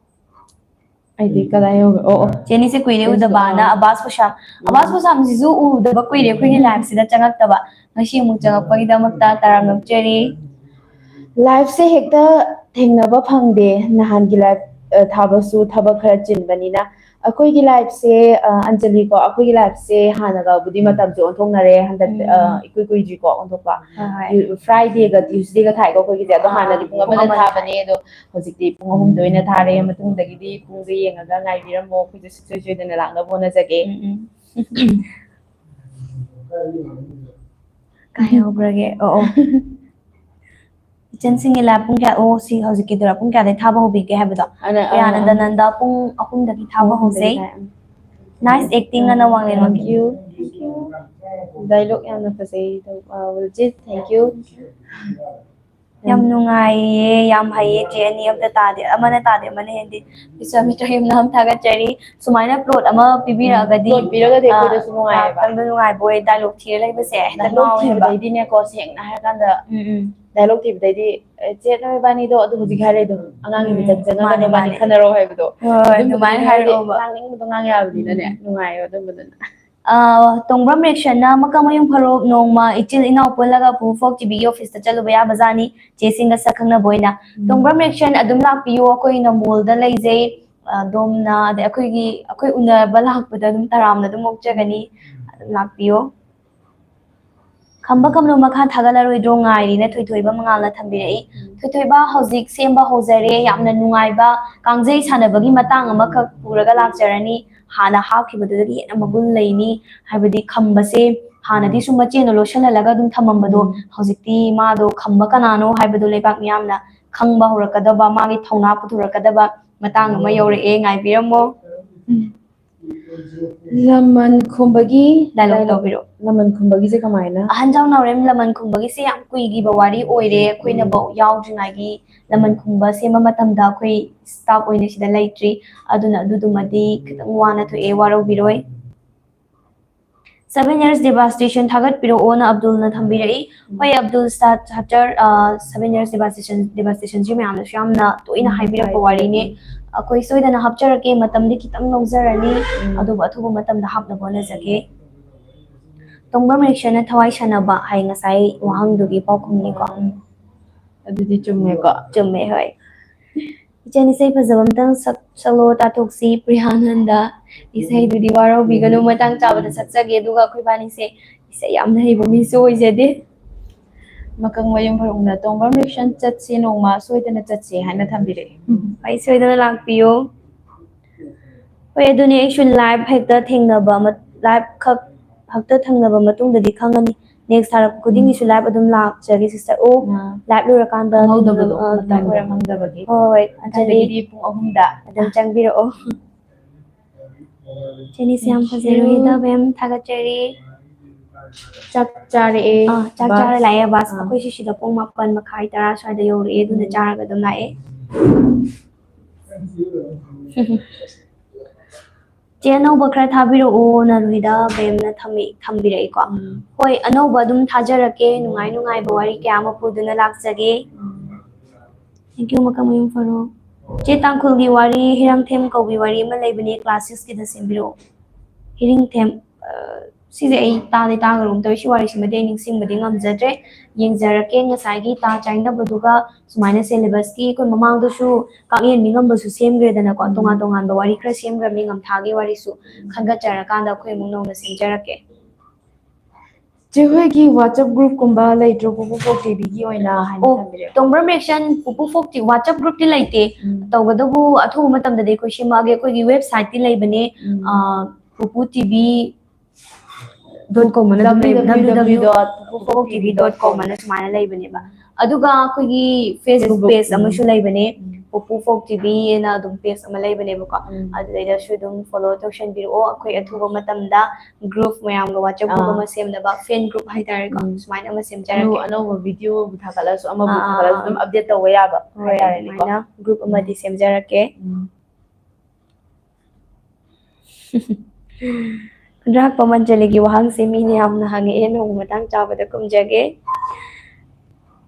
ꯑꯩꯗꯤ ꯀꯗꯥꯏ ꯌꯧꯒꯦ? ꯑꯣ, ꯑꯣ꯫ ꯆꯦꯅꯤꯁꯦ ꯀꯨꯏꯔꯦ ꯎꯗꯕꯅ ꯑꯥ꯫ ꯑꯕꯥꯁ ꯈꯨꯁꯥꯝ꯫ ꯑꯕꯥꯁ ꯈꯨꯁꯥꯝꯁꯤꯁꯨ ꯎꯗꯕ ꯀꯨꯏꯔꯦ ꯑꯩꯈꯣꯏꯒꯤ ꯂꯥꯏꯐꯁꯤꯗ ꯆꯪꯉꯛꯇꯕ꯫ ꯉꯁꯤ ꯑꯃꯨꯛ ꯆꯪꯉꯛꯄꯒꯤꯗꯃꯛꯇ ꯇꯔꯥꯝꯅ ꯑꯣꯛꯆꯔꯤ꯫ ꯂꯥꯏꯐꯁꯦ ꯍꯦꯛꯇ ꯊꯦꯡꯅꯕ ꯐꯪꯗꯦ꯫ ꯅꯍꯥꯟꯒꯤ ꯂꯥꯏꯐ, ꯑ, ꯊꯥꯕꯁꯨ ꯊꯕꯛ ꯈꯔ ꯆꯤꯟꯕꯅꯤꯅ꯫ ꯑꯩꯈꯣꯏꯒꯤ ꯂꯥꯏꯐꯁꯦ, ꯑ, ꯑꯟꯖꯂꯤꯀꯣ, ꯑꯩꯈꯣꯏꯒꯤ ꯂꯥꯏꯐꯁꯦ ꯍꯥꯟꯅꯒꯕꯨꯗꯤ ꯃꯇꯝꯁꯦ ꯑꯣꯟꯊꯣꯛꯅꯔꯦ꯫ ꯍꯟꯗꯛ, ꯎꯝ꯫ ꯑ, ꯏꯀꯨꯏ ꯀꯨꯏꯗ꯭ꯔꯤꯀꯣ ꯑꯣꯟꯊꯣꯛꯄ꯫ ꯍꯣꯏ, ꯍꯣꯏ꯫ ꯐ꯭ꯔꯥꯏꯗꯦꯒ ꯇ꯭ꯌꯨꯁꯗꯦꯒ ꯊꯥꯏꯀꯣ ꯑꯩꯈꯣꯏꯒꯤꯁꯦ꯫ ꯑꯗꯣ ꯑꯥ, ꯍꯥꯟꯅꯗꯤ ꯄꯨꯡ ꯄꯨꯡ ꯑꯃꯗ ꯑꯃꯗ ꯊꯥꯕꯅꯦ꯫ ꯑꯗꯣ ꯍꯧꯖꯤꯛꯇꯤ ꯄꯨꯡ ꯑꯍꯨꯝꯗ ꯑꯣꯏꯅ ꯊꯥꯔꯦ꯫ ꯃꯇꯨꯡꯗꯒꯤꯗꯤ ꯄꯨꯡꯁꯦ ꯌꯦꯡꯉꯒ ꯉꯥꯏꯕꯤꯔꯝꯃꯣ꯫ ꯑꯩꯈꯣꯏꯁꯨ ꯁꯨꯡꯁꯣꯏ ꯁꯣꯏꯗꯅ ꯂꯥꯛꯅꯕ ꯍꯣꯠꯅꯖꯒꯦ꯫ ꯎꯝ, ꯎꯝ꯫ ꯀꯥꯏ ꯌꯧꯈ꯭ꯔꯒꯦ? ꯑꯣ, ꯑꯣ꯫ ꯏꯆꯟꯁꯤꯡꯒꯤ ꯂꯥꯏꯐ ꯄꯨꯡ ꯀꯌꯥ? ꯑꯣ, ꯁꯤ ꯍꯧꯖꯤꯛꯀꯤꯗꯨꯔꯥ? ꯄꯨꯡ ꯀꯌꯥꯗꯩ ꯊꯥꯕ ꯍꯧꯕꯤꯒꯦ ꯍꯥꯏꯕꯗꯣ? ꯑꯅ-, ꯑ, ꯄ꯭ꯔꯤꯌꯥꯅꯟꯗ ꯑ, ꯅꯟꯗ ꯄꯨꯡ ꯑꯍꯨꯝꯗꯒꯤ ꯊꯥꯕ ꯑꯍꯨꯝꯗꯒꯤ ꯍꯧꯖꯩ꯫ ꯊꯥꯏ, ꯎꯝ꯫ Nice acting ꯑꯅ ꯋꯥꯡꯂꯦꯟ ꯃꯛꯀꯤ꯫ Thank you, thank you꯫ Dialogue ꯌꯥꯝꯅ ꯐꯖꯩ, ꯑ, ꯋꯤꯜꯖꯤꯠ, thank you꯫ ꯌꯥꯝ ꯅꯨꯡꯉꯥꯏꯌꯦ, ꯌꯥꯝ ꯍꯩꯌꯦ ꯆꯦ ꯑꯅꯤ, ꯑꯝꯇ ꯇꯥꯗꯦ, ꯑꯃꯅ ꯇꯥꯗꯦ, ꯑꯃꯅ ꯍꯦꯟꯗꯦ꯫ ꯕꯤꯁ꯭ꯋꯥꯃꯤꯇ꯭ꯔ ꯌꯨꯝꯅꯥꯝ ꯊꯥꯒꯠꯆꯔꯤ꯫ ꯁꯨꯃꯥꯏꯅ plot ꯑꯃ ꯄꯤꯕꯤꯔꯛꯑꯒꯗꯤ, plot ꯄꯤꯔꯒꯗꯤ ꯑ, ꯑꯩꯈꯣꯏꯗꯁꯨ ꯅꯨꯡꯉꯥꯏꯌꯦꯕ꯫ ꯉꯥꯛꯇꯪꯗ ꯅꯨꯡꯉꯥꯏꯕ ꯑꯣꯏ, dialogue ꯊꯤꯔ ꯂꯩꯕꯁꯦ ꯍꯦꯛꯇ dialogue ꯉꯥꯎꯋꯦꯕ꯫ ꯊꯤꯕꯗꯩꯗꯤꯅꯦꯀꯣ, ꯁꯦꯡꯅ ꯍꯥꯏꯔꯀꯥꯟꯗ, ꯎꯝ, ꯎꯝ꯫ Dialogue ꯊꯤꯕꯗꯩꯗꯤ, "ꯑꯦ, ꯆꯦ, ꯅꯣꯏ ꯏꯕꯥꯅꯤꯗꯣ ꯑꯗꯨ ꯍꯧꯖꯤꯛ ꯍꯥꯏꯔꯦ ꯑꯗꯨꯝ, ꯑꯉꯥꯡꯒꯤ ꯎꯝ, ꯃꯤꯆꯪ ꯆꯪꯉꯒ ꯃꯥꯅꯦ, ꯅꯣꯏ ꯏꯕꯥꯅꯤ ꯃꯥꯅꯦ꯫ ꯈꯟꯅꯔꯣ" ꯍꯥꯏꯕꯗꯣ꯫ ꯍꯣꯏ, ꯍꯣꯏ, ꯑꯗꯨꯝꯕꯗꯨꯅ ꯑꯗꯨꯃꯥꯏꯅ ꯍꯥꯏꯗꯤ ꯍꯥꯏꯔꯛꯑꯣꯕ꯫ ꯉꯥꯡꯅꯤꯡꯕꯗꯣ ꯉꯥꯡ ꯌꯥꯕꯅꯤꯅꯅꯦ, ꯎꯝ꯫ ꯅꯨꯡꯉꯥꯏꯌꯦꯕ ꯑꯗꯨꯝꯕꯗꯨꯅ꯫ ꯑ, ꯇꯣꯡꯕ꯭ꯔꯝ ꯔꯦꯛꯁꯟꯅ, "ꯃꯀꯛ ꯃꯌꯨꯝ ꯐꯔꯨꯞ, ꯅꯣꯡꯃ ꯏꯆꯤꯜ ꯏꯅꯥꯎ ꯄꯨꯜꯂꯒ ꯄꯨꯄꯨ ꯐꯣꯛ ꯇꯤꯚꯤꯒꯤ ꯑꯣꯐꯤꯁꯇ ꯆꯠꯂꯨꯕ ꯌꯥꯕꯖꯥꯠꯅꯤ, ꯆꯦꯁꯤꯡꯒ ꯁꯛ ꯈꯪꯅꯕ ꯑꯣꯏꯅ"꯫ ꯎꯝ꯫ ꯇꯣꯡꯕ꯭ꯔꯝ ꯔꯦꯛꯁꯟ ꯑꯗꯨꯝ ꯂꯥꯛꯄꯤꯌꯨ, ꯑꯩꯈꯣꯏ ꯅꯝꯕꯣꯜꯗ ꯂꯩꯖꯩ꯫ ꯑ, ꯑꯗꯣꯝꯅ, ꯑꯗꯩ ꯑꯩꯈꯣꯏꯒꯤ, ꯑꯩꯈꯣꯏ ꯎꯅꯕ ꯂꯥꯛꯄꯗ ꯑꯗꯨꯝ ꯇꯔꯥꯝꯅ ꯑꯗꯨꯝ ꯑꯣꯛꯆꯒꯅꯤ꯫ ꯑꯗꯨꯝ ꯂꯥꯛꯄꯤꯌꯣ꯫ ꯈꯝꯕ ꯈꯝꯂꯨ ꯃꯈꯥ ꯊꯥꯒꯠꯂꯔꯣꯏꯗ꯭ꯔꯣ? ꯉꯥꯏꯔꯤꯅ ꯊꯣꯏꯊꯣꯏꯕ ꯃꯉꯥꯜꯅ ꯊꯝꯕꯤꯔꯛꯏ꯫ ꯎꯝ꯫ ꯊꯣꯏꯊꯣꯏꯕ ꯍꯧꯖꯤꯛ ꯁꯦꯝꯕ ꯍꯧꯖꯔꯦ꯫ ꯌꯥꯝꯅ ꯅꯨꯡꯉꯥꯏꯕ ꯀꯥꯡꯖꯩ ꯁꯥꯟꯅꯕꯒꯤ ꯃꯇꯥꯡ ꯑꯃꯈꯛ ꯄꯨꯔꯒ ꯂꯥꯛꯆꯔꯅꯤ꯫ ꯍꯥꯟꯅ ꯍꯥꯞꯈꯤꯕꯗꯨꯗꯒꯤ ꯍꯦꯟꯅ ꯃꯒꯨꯟ ꯂꯩꯅꯤ꯫ ꯍꯥꯏꯕꯗꯤ ꯈꯝꯕꯁꯦ ꯍꯥꯟꯅꯗꯤ ꯁꯨꯝ ꯃꯆꯦꯅ ꯂꯣꯠꯁꯤꯜꯍꯜꯂꯒ ꯑꯗꯨꯝ ꯊꯝꯃꯝꯕꯗꯣ, ꯎꯝ꯫ ꯍꯧꯖꯤꯛꯇꯤ ꯃꯥꯗꯣ ꯈꯝꯕ ꯀꯅꯥꯅꯣ ꯍꯥꯏꯕꯗꯣ ꯂꯩꯕꯥꯛ ꯃꯤꯌꯥꯝꯅ ꯈꯪꯕ ꯍꯧꯔꯛꯀꯗꯕ, ꯃꯥꯒꯤ ꯊꯧꯅꯥ ꯄꯨꯊꯣꯔꯛꯀꯗꯕ ꯃꯇꯥꯡ ꯑꯃ ꯌꯧꯔꯛꯑꯦ꯫ ꯉꯥꯏꯕꯤꯔꯝꯃꯣ꯫ ꯎꯝ꯫ ꯂꯃꯟ ꯈꯨꯝꯕꯒꯤ Dialogue ꯇꯧꯕꯤꯔꯛꯑꯣ꯫ ꯂꯃꯟ ꯈꯨꯝꯕꯒꯤꯁꯦ ꯀꯃꯥꯏꯅ? ꯑꯍꯟꯖꯥꯎ ꯅꯥꯎꯔꯦꯝ ꯂꯃꯟ ꯈꯨꯝꯕꯒꯤꯁꯦ ꯌꯥꯝ ꯀꯨꯏꯈꯤꯕ ꯋꯥꯔꯤ ꯑꯣꯏꯔꯦ꯫ ꯑꯩꯈꯣꯏꯅꯐꯧ ꯌꯥꯎꯗ꯭ꯔꯤꯉꯩꯒꯤ ꯂꯃꯟ ꯈꯨꯝꯕ ꯁꯦꯝꯕ ꯃꯇꯝꯗ ꯑꯩꯈꯣꯏ staff ꯑꯣꯏꯅ ꯁꯤꯗ ꯂꯩꯇ꯭ꯔꯤ꯫ ꯑꯗꯨꯅ ꯑꯗꯨꯗꯨꯃꯗꯤ ꯈꯤꯇꯪ ꯋꯥꯅ ꯊꯣꯛꯑꯦ, ꯋꯥꯔꯧꯕꯤꯔꯣꯏ꯫ Seven Years Devastation ꯊꯥꯒꯠꯄꯤꯔꯛꯑꯣꯅ ꯑꯕꯗꯨꯜꯅ ꯊꯝꯕꯤꯔꯛꯏ꯫ ꯍꯣꯏ, ꯑꯕꯗꯨꯜ ꯁꯥꯠ ꯍꯇꯔ, ꯑ, Seven Years Devastation, Devastationꯁꯤ ꯃꯌꯥꯝꯅꯁꯨ ꯌꯥꯝꯅ ꯇꯣꯏꯅ ꯍꯥꯏꯕꯤꯔꯛꯄ ꯋꯥꯔꯤꯅꯤ꯫ ꯑꯩꯈꯣꯏ ꯁꯣꯏꯗꯅ ꯍꯥꯞꯆꯔꯛꯀꯦ, ꯃꯇꯝꯗꯤ ꯈꯤꯇꯪ ꯂꯧꯖꯔꯅꯤ, ꯑꯗꯨꯕꯨ ꯑꯊꯨꯕ ꯃꯇꯝꯗ ꯍꯥꯞꯅꯕ ꯍꯣꯠꯅꯖꯒꯦ꯫ ꯇꯣꯡꯕ꯭ꯔꯝ ꯔꯤꯛꯁꯟꯅ ꯊꯋꯥꯏ ꯁꯥꯟꯅꯕ ꯍꯥꯏ ꯉꯁꯥꯏ ꯋꯥꯍꯪꯗꯨꯒꯤ ꯄꯥꯎꯈꯨꯝꯅꯤꯀꯣ꯫ ꯑꯗꯨꯗꯤ ꯆꯨꯝꯃꯦꯀꯣ꯫ ꯆꯨꯝꯃꯦ, ꯍꯣꯏ꯫ ꯏꯆꯟ, ꯏꯁꯩ ꯐꯖꯕ ꯑꯝꯇꯪ ꯁꯛ-, ꯁꯛꯂꯣ ꯇꯥꯊꯣꯛꯁꯤ, ꯄ꯭ꯔꯤꯌꯥꯅꯟꯗ꯫ ꯏꯁꯩꯗꯨꯗꯤ ꯋꯥꯔꯧꯕꯤꯒꯅꯨ, ꯃꯇꯥꯡ ꯆꯥꯕꯗ ꯁꯛꯆꯒꯦ꯫ ꯑꯗꯨꯒ ꯑꯩꯈꯣꯏ ꯏꯕꯥꯅꯤꯁꯦ ꯏꯁꯩ ꯌꯥꯝꯅ ꯍꯩꯕ ꯃꯤꯁꯨ ꯑꯣꯏꯖꯗꯦ꯫ ꯃꯀꯪ ꯃꯌꯨꯝ ꯐꯔꯨꯡꯅ ꯇꯣꯡꯕ꯭ꯔꯝ ꯔꯤꯛꯁꯟ ꯆꯠꯁꯤ, ꯅꯣꯡꯃ ꯁꯣꯏꯗꯅ ꯆꯠꯁꯤ ꯍꯥꯏꯅ ꯊꯝꯕꯤꯔꯛꯑꯦ꯫ ꯍꯣꯏ, ꯁꯣꯏꯗꯅ ꯂꯥꯛꯄꯤꯌꯨ꯫ ꯍꯣꯏ, ꯑꯗꯨꯅꯦ, ꯑꯩꯁꯨ live ꯍꯦꯛꯇ ꯊꯦꯡꯅꯕ ꯑꯃ, live ꯈꯛ ꯍꯦꯛꯇ ꯊꯦꯡꯅꯕ ꯃꯇꯨꯡꯗꯗꯤ ꯈꯪꯉꯅꯤ꯫ Next ꯊꯥꯔꯛꯄ ꯈꯨꯗꯤꯡꯒꯤꯁꯨ live ꯑꯗꯨꯝ ꯂꯥꯛꯆꯒꯦ sister꯫ ꯑꯣ, ꯑꯥ꯫ Live ꯂꯣꯏꯔꯀꯥꯟꯗ ꯈꯪꯍꯧꯗꯕꯗꯣ, ꯑꯥ, ꯃꯇꯝꯗꯣ ꯂꯣꯏꯔ-, ꯈꯪꯗꯕꯒꯤ꯫ ꯍꯣꯏ, ꯍꯣꯏ, ꯑꯗꯨꯗꯤ ꯉꯁꯥꯏꯗꯒꯤꯗꯤ ꯄꯨꯡ ꯑꯍꯨꯝꯗ꯫ ꯑꯗꯨꯝ ꯆꯪꯕꯤꯔꯛꯑꯣ꯫ ꯏꯆꯦꯅꯤꯁꯦ ꯌꯥꯝ ꯐꯖꯩ, Thank you. ꯔꯣꯍꯤꯗꯥ ꯃꯦꯝ, ꯊꯥꯒꯠꯆꯔꯤ꯫ ꯆꯥꯛ ꯆꯥꯔꯛꯑꯦ, ꯑꯥ, ꯆꯥꯛ ꯕꯁ꯫ ꯆꯥꯔ ꯂꯥꯛꯑꯦ ꯕꯁ꯫ ꯑꯥ꯫ ꯑꯩꯈꯣꯏꯁꯨ ꯁꯤꯗ ꯄꯨꯡ ꯃꯥꯄꯟ ꯃꯈꯥꯏ ꯇꯔꯥ ꯁ꯭ꯋꯥꯏꯗ ꯌꯧꯔꯛꯑꯦ, ꯑꯗꯨꯅ ꯎꯝ꯫ ꯆꯥꯔꯒ ꯑꯗꯨꯝ ꯂꯥꯛꯑꯦ꯫ ꯆꯦ ꯑꯅꯧꯕ ꯈꯔ ꯊꯥꯕꯤꯔꯛꯑꯣꯅ ꯔꯣꯍꯤꯗꯥ ꯃꯦꯝꯅ ꯊꯝꯃꯤ-, ꯊꯝꯕꯤꯔꯛꯏꯀꯣ꯫ ꯎꯝ꯫ ꯍꯣꯏ, ꯑꯅꯧꯕ ꯑꯗꯨꯝ ꯊꯥꯖꯔꯛꯀꯦ, ꯅꯨꯡꯉꯥꯏ ꯅꯨꯡꯉꯥꯏꯕ ꯋꯥꯔꯤ ꯀꯌꯥ ꯑꯃ ꯄꯨꯗꯨꯅ ꯂꯥꯛꯆꯒꯦ꯫ ꯎꯝ꯫ Thank you, ꯃꯀꯛ ꯃꯌꯨꯝ ꯐꯔꯣ꯫ ꯆꯦ, ꯇꯥꯡꯈꯨꯜꯒꯤ ꯋꯥꯔꯤ, ꯍꯤꯔꯪꯊꯦꯝ ꯀꯧꯕꯤ ꯋꯥꯔꯤ ꯑꯃ ꯂꯩꯕꯅꯦ, class sixꯀꯤꯗ ꯁꯦꯝꯕꯤꯔꯛꯑꯣ꯫ ꯍꯤꯔꯤꯡꯊꯦꯝ, ꯑ, ꯁꯤꯁꯦ ꯑꯩ ꯇꯥꯗꯤ ꯇꯥꯈ꯭ꯔꯒꯨꯝ ꯇꯧꯋꯤ, ꯁꯤ ꯋꯥꯔꯤꯁꯤꯃꯗꯤ ꯑꯩ ꯅꯤꯡꯁꯤꯡꯕꯗꯤ ꯉꯝꯖꯗ꯭ꯔꯦ꯫ ꯌꯦꯡꯖꯔꯛꯀꯦ, ꯉꯁꯥꯏꯒꯤ ꯇꯥ ꯆꯥꯏꯅꯕꯗꯨꯒ ꯁꯨꯃꯥꯏꯅ syllabusꯀꯤ ꯑꯩꯈꯣꯏ ꯃꯃꯥꯡꯗꯁꯨ ꯀꯥꯡꯂꯦꯟ ꯃꯤꯉꯝꯕꯁꯨ ꯁꯦꯝꯈ꯭ꯔꯦꯗꯅꯀꯣ, ꯎꯝ꯫ ꯇꯣꯉꯥꯟ ꯇꯣꯉꯥꯟꯕ ꯋꯥꯔꯤ ꯈꯔ ꯁꯦꯝꯈ꯭ꯔꯕꯅꯤ, ꯉꯝꯊꯥꯒꯤ ꯋꯥꯔꯤꯁꯨ ꯈꯟꯒꯠꯆꯔꯀꯥꯟꯗ ꯑꯩꯈꯣꯏ ꯑꯃꯨꯛ ꯅꯧꯅ ꯁꯦꯝꯖꯔꯛꯀꯦ꯫ ꯆꯦ ꯍꯣꯏꯒꯤ WhatsApp groupꯀꯨꯝꯕ ꯂꯩꯇ꯭ꯔꯣ, ꯄꯨꯄꯨ ꯐꯣꯛ ꯇꯤꯚꯤꯒꯤ ꯑꯣꯏꯅ ꯍꯥꯏꯅ ꯑꯣ, ꯊꯝꯕꯤꯔꯛꯑꯣ? ꯇꯣꯡꯕ꯭ꯔꯝ ꯔꯤꯌꯦꯛꯁꯟ ꯄꯨꯄꯨ ꯐꯣꯛ ꯇꯤ-, WhatsApp groupꯇꯤ ꯂꯩꯇꯦ꯫ ꯎꯝ꯫ ꯇꯧꯕꯇꯕꯨ ꯑꯊꯨꯕ ꯃꯇꯝꯗꯗꯤ ꯑꯩꯈꯣꯏ ꯁꯦꯝꯃꯛꯑꯒꯦ꯫ ꯑꯩꯈꯣꯏꯒꯤ websiteꯇꯤ ꯂꯩꯕꯅꯦ, ꯎꯝ꯫ ꯑ, ꯄꯨꯄꯨ ꯇꯤꯚꯤ dot com ꯑꯅ ꯑꯗꯨꯝ ꯂꯩꯕ, W W W dot pupufokTV dot com ꯑꯅ ꯁꯨꯃꯥꯏꯅ ꯂꯩꯕꯅꯦꯕ꯫ ꯑꯗꯨꯒ ꯑꯩꯈꯣꯏꯒꯤ Facebook page ꯑꯃꯁꯨ ꯂꯩꯕꯅꯦ, ꯎꯝ꯫ ꯄꯨ ꯐꯣꯛ ꯇꯤ ꯚꯤ ꯑꯅ ꯑꯗꯨꯝ ꯄꯦꯖ ꯑꯃ ꯂꯩꯕꯅꯦꯕꯀꯣ꯫ ꯎꯝ꯫ ꯑꯗꯨꯗꯩꯗꯁꯨ ꯑꯗꯨꯝ ꯐꯣꯂꯣ ꯇꯧꯁꯟꯕꯤꯔꯛꯑꯣ꯫ ꯑꯩꯈꯣꯏ ꯑꯊꯨꯕ ꯃꯇꯝꯗ ꯒ꯭ꯔꯨꯞ ꯃꯌꯥꯝꯒ ꯋꯥꯆꯞ ꯒ꯭ꯔꯨꯞ ꯑꯥ꯫ ꯑꯃ ꯁꯦꯝꯅꯕ, ꯐꯦꯟ ꯒ꯭ꯔꯨꯞ ꯍꯥꯏꯇꯥꯔꯦꯀꯣ, ꯎꯝ꯫ ꯁꯨꯃꯥꯏꯅ ꯑꯃ ꯁꯦꯝꯖꯔꯛꯀꯦ꯫ ꯑꯅꯧ-, ꯑꯅꯧꯕ ꯚꯤꯗꯤꯑꯣꯕꯨ ꯊꯥꯒꯠꯂꯁꯨ, ꯑꯃꯕꯨ ꯑꯥ, ꯑꯥ, ꯊꯥꯒꯠꯂꯁꯨ ꯑꯥ꯫ ꯑꯗꯨꯝ ꯑꯞꯗꯦꯠ ꯇꯧꯕ ꯌꯥꯕ ꯍꯣꯏ, ꯍꯥꯏꯇꯥꯔꯦꯅꯦꯀꯣ꯫ ꯑꯗꯨꯃꯥꯏꯅ ꯒ꯭ꯔꯨꯞ ꯑꯃꯗꯤ ꯎꯝ꯫ ꯁꯦꯝꯖꯔꯛꯀꯦ꯫ ꯎꯝ꯫ ꯈꯨꯟꯗ꯭ꯔꯥꯛꯄꯝ ꯑꯟꯖꯂꯤꯒꯤ ꯋꯥꯍꯪꯁꯦ ꯃꯤꯅ ꯌꯥꯝꯅ ꯍꯪꯉꯛꯑꯦ, ꯅꯣꯡꯃ ꯃꯇꯥꯡ ꯆꯥꯕꯗ ꯈꯨꯝꯖꯒꯦ꯫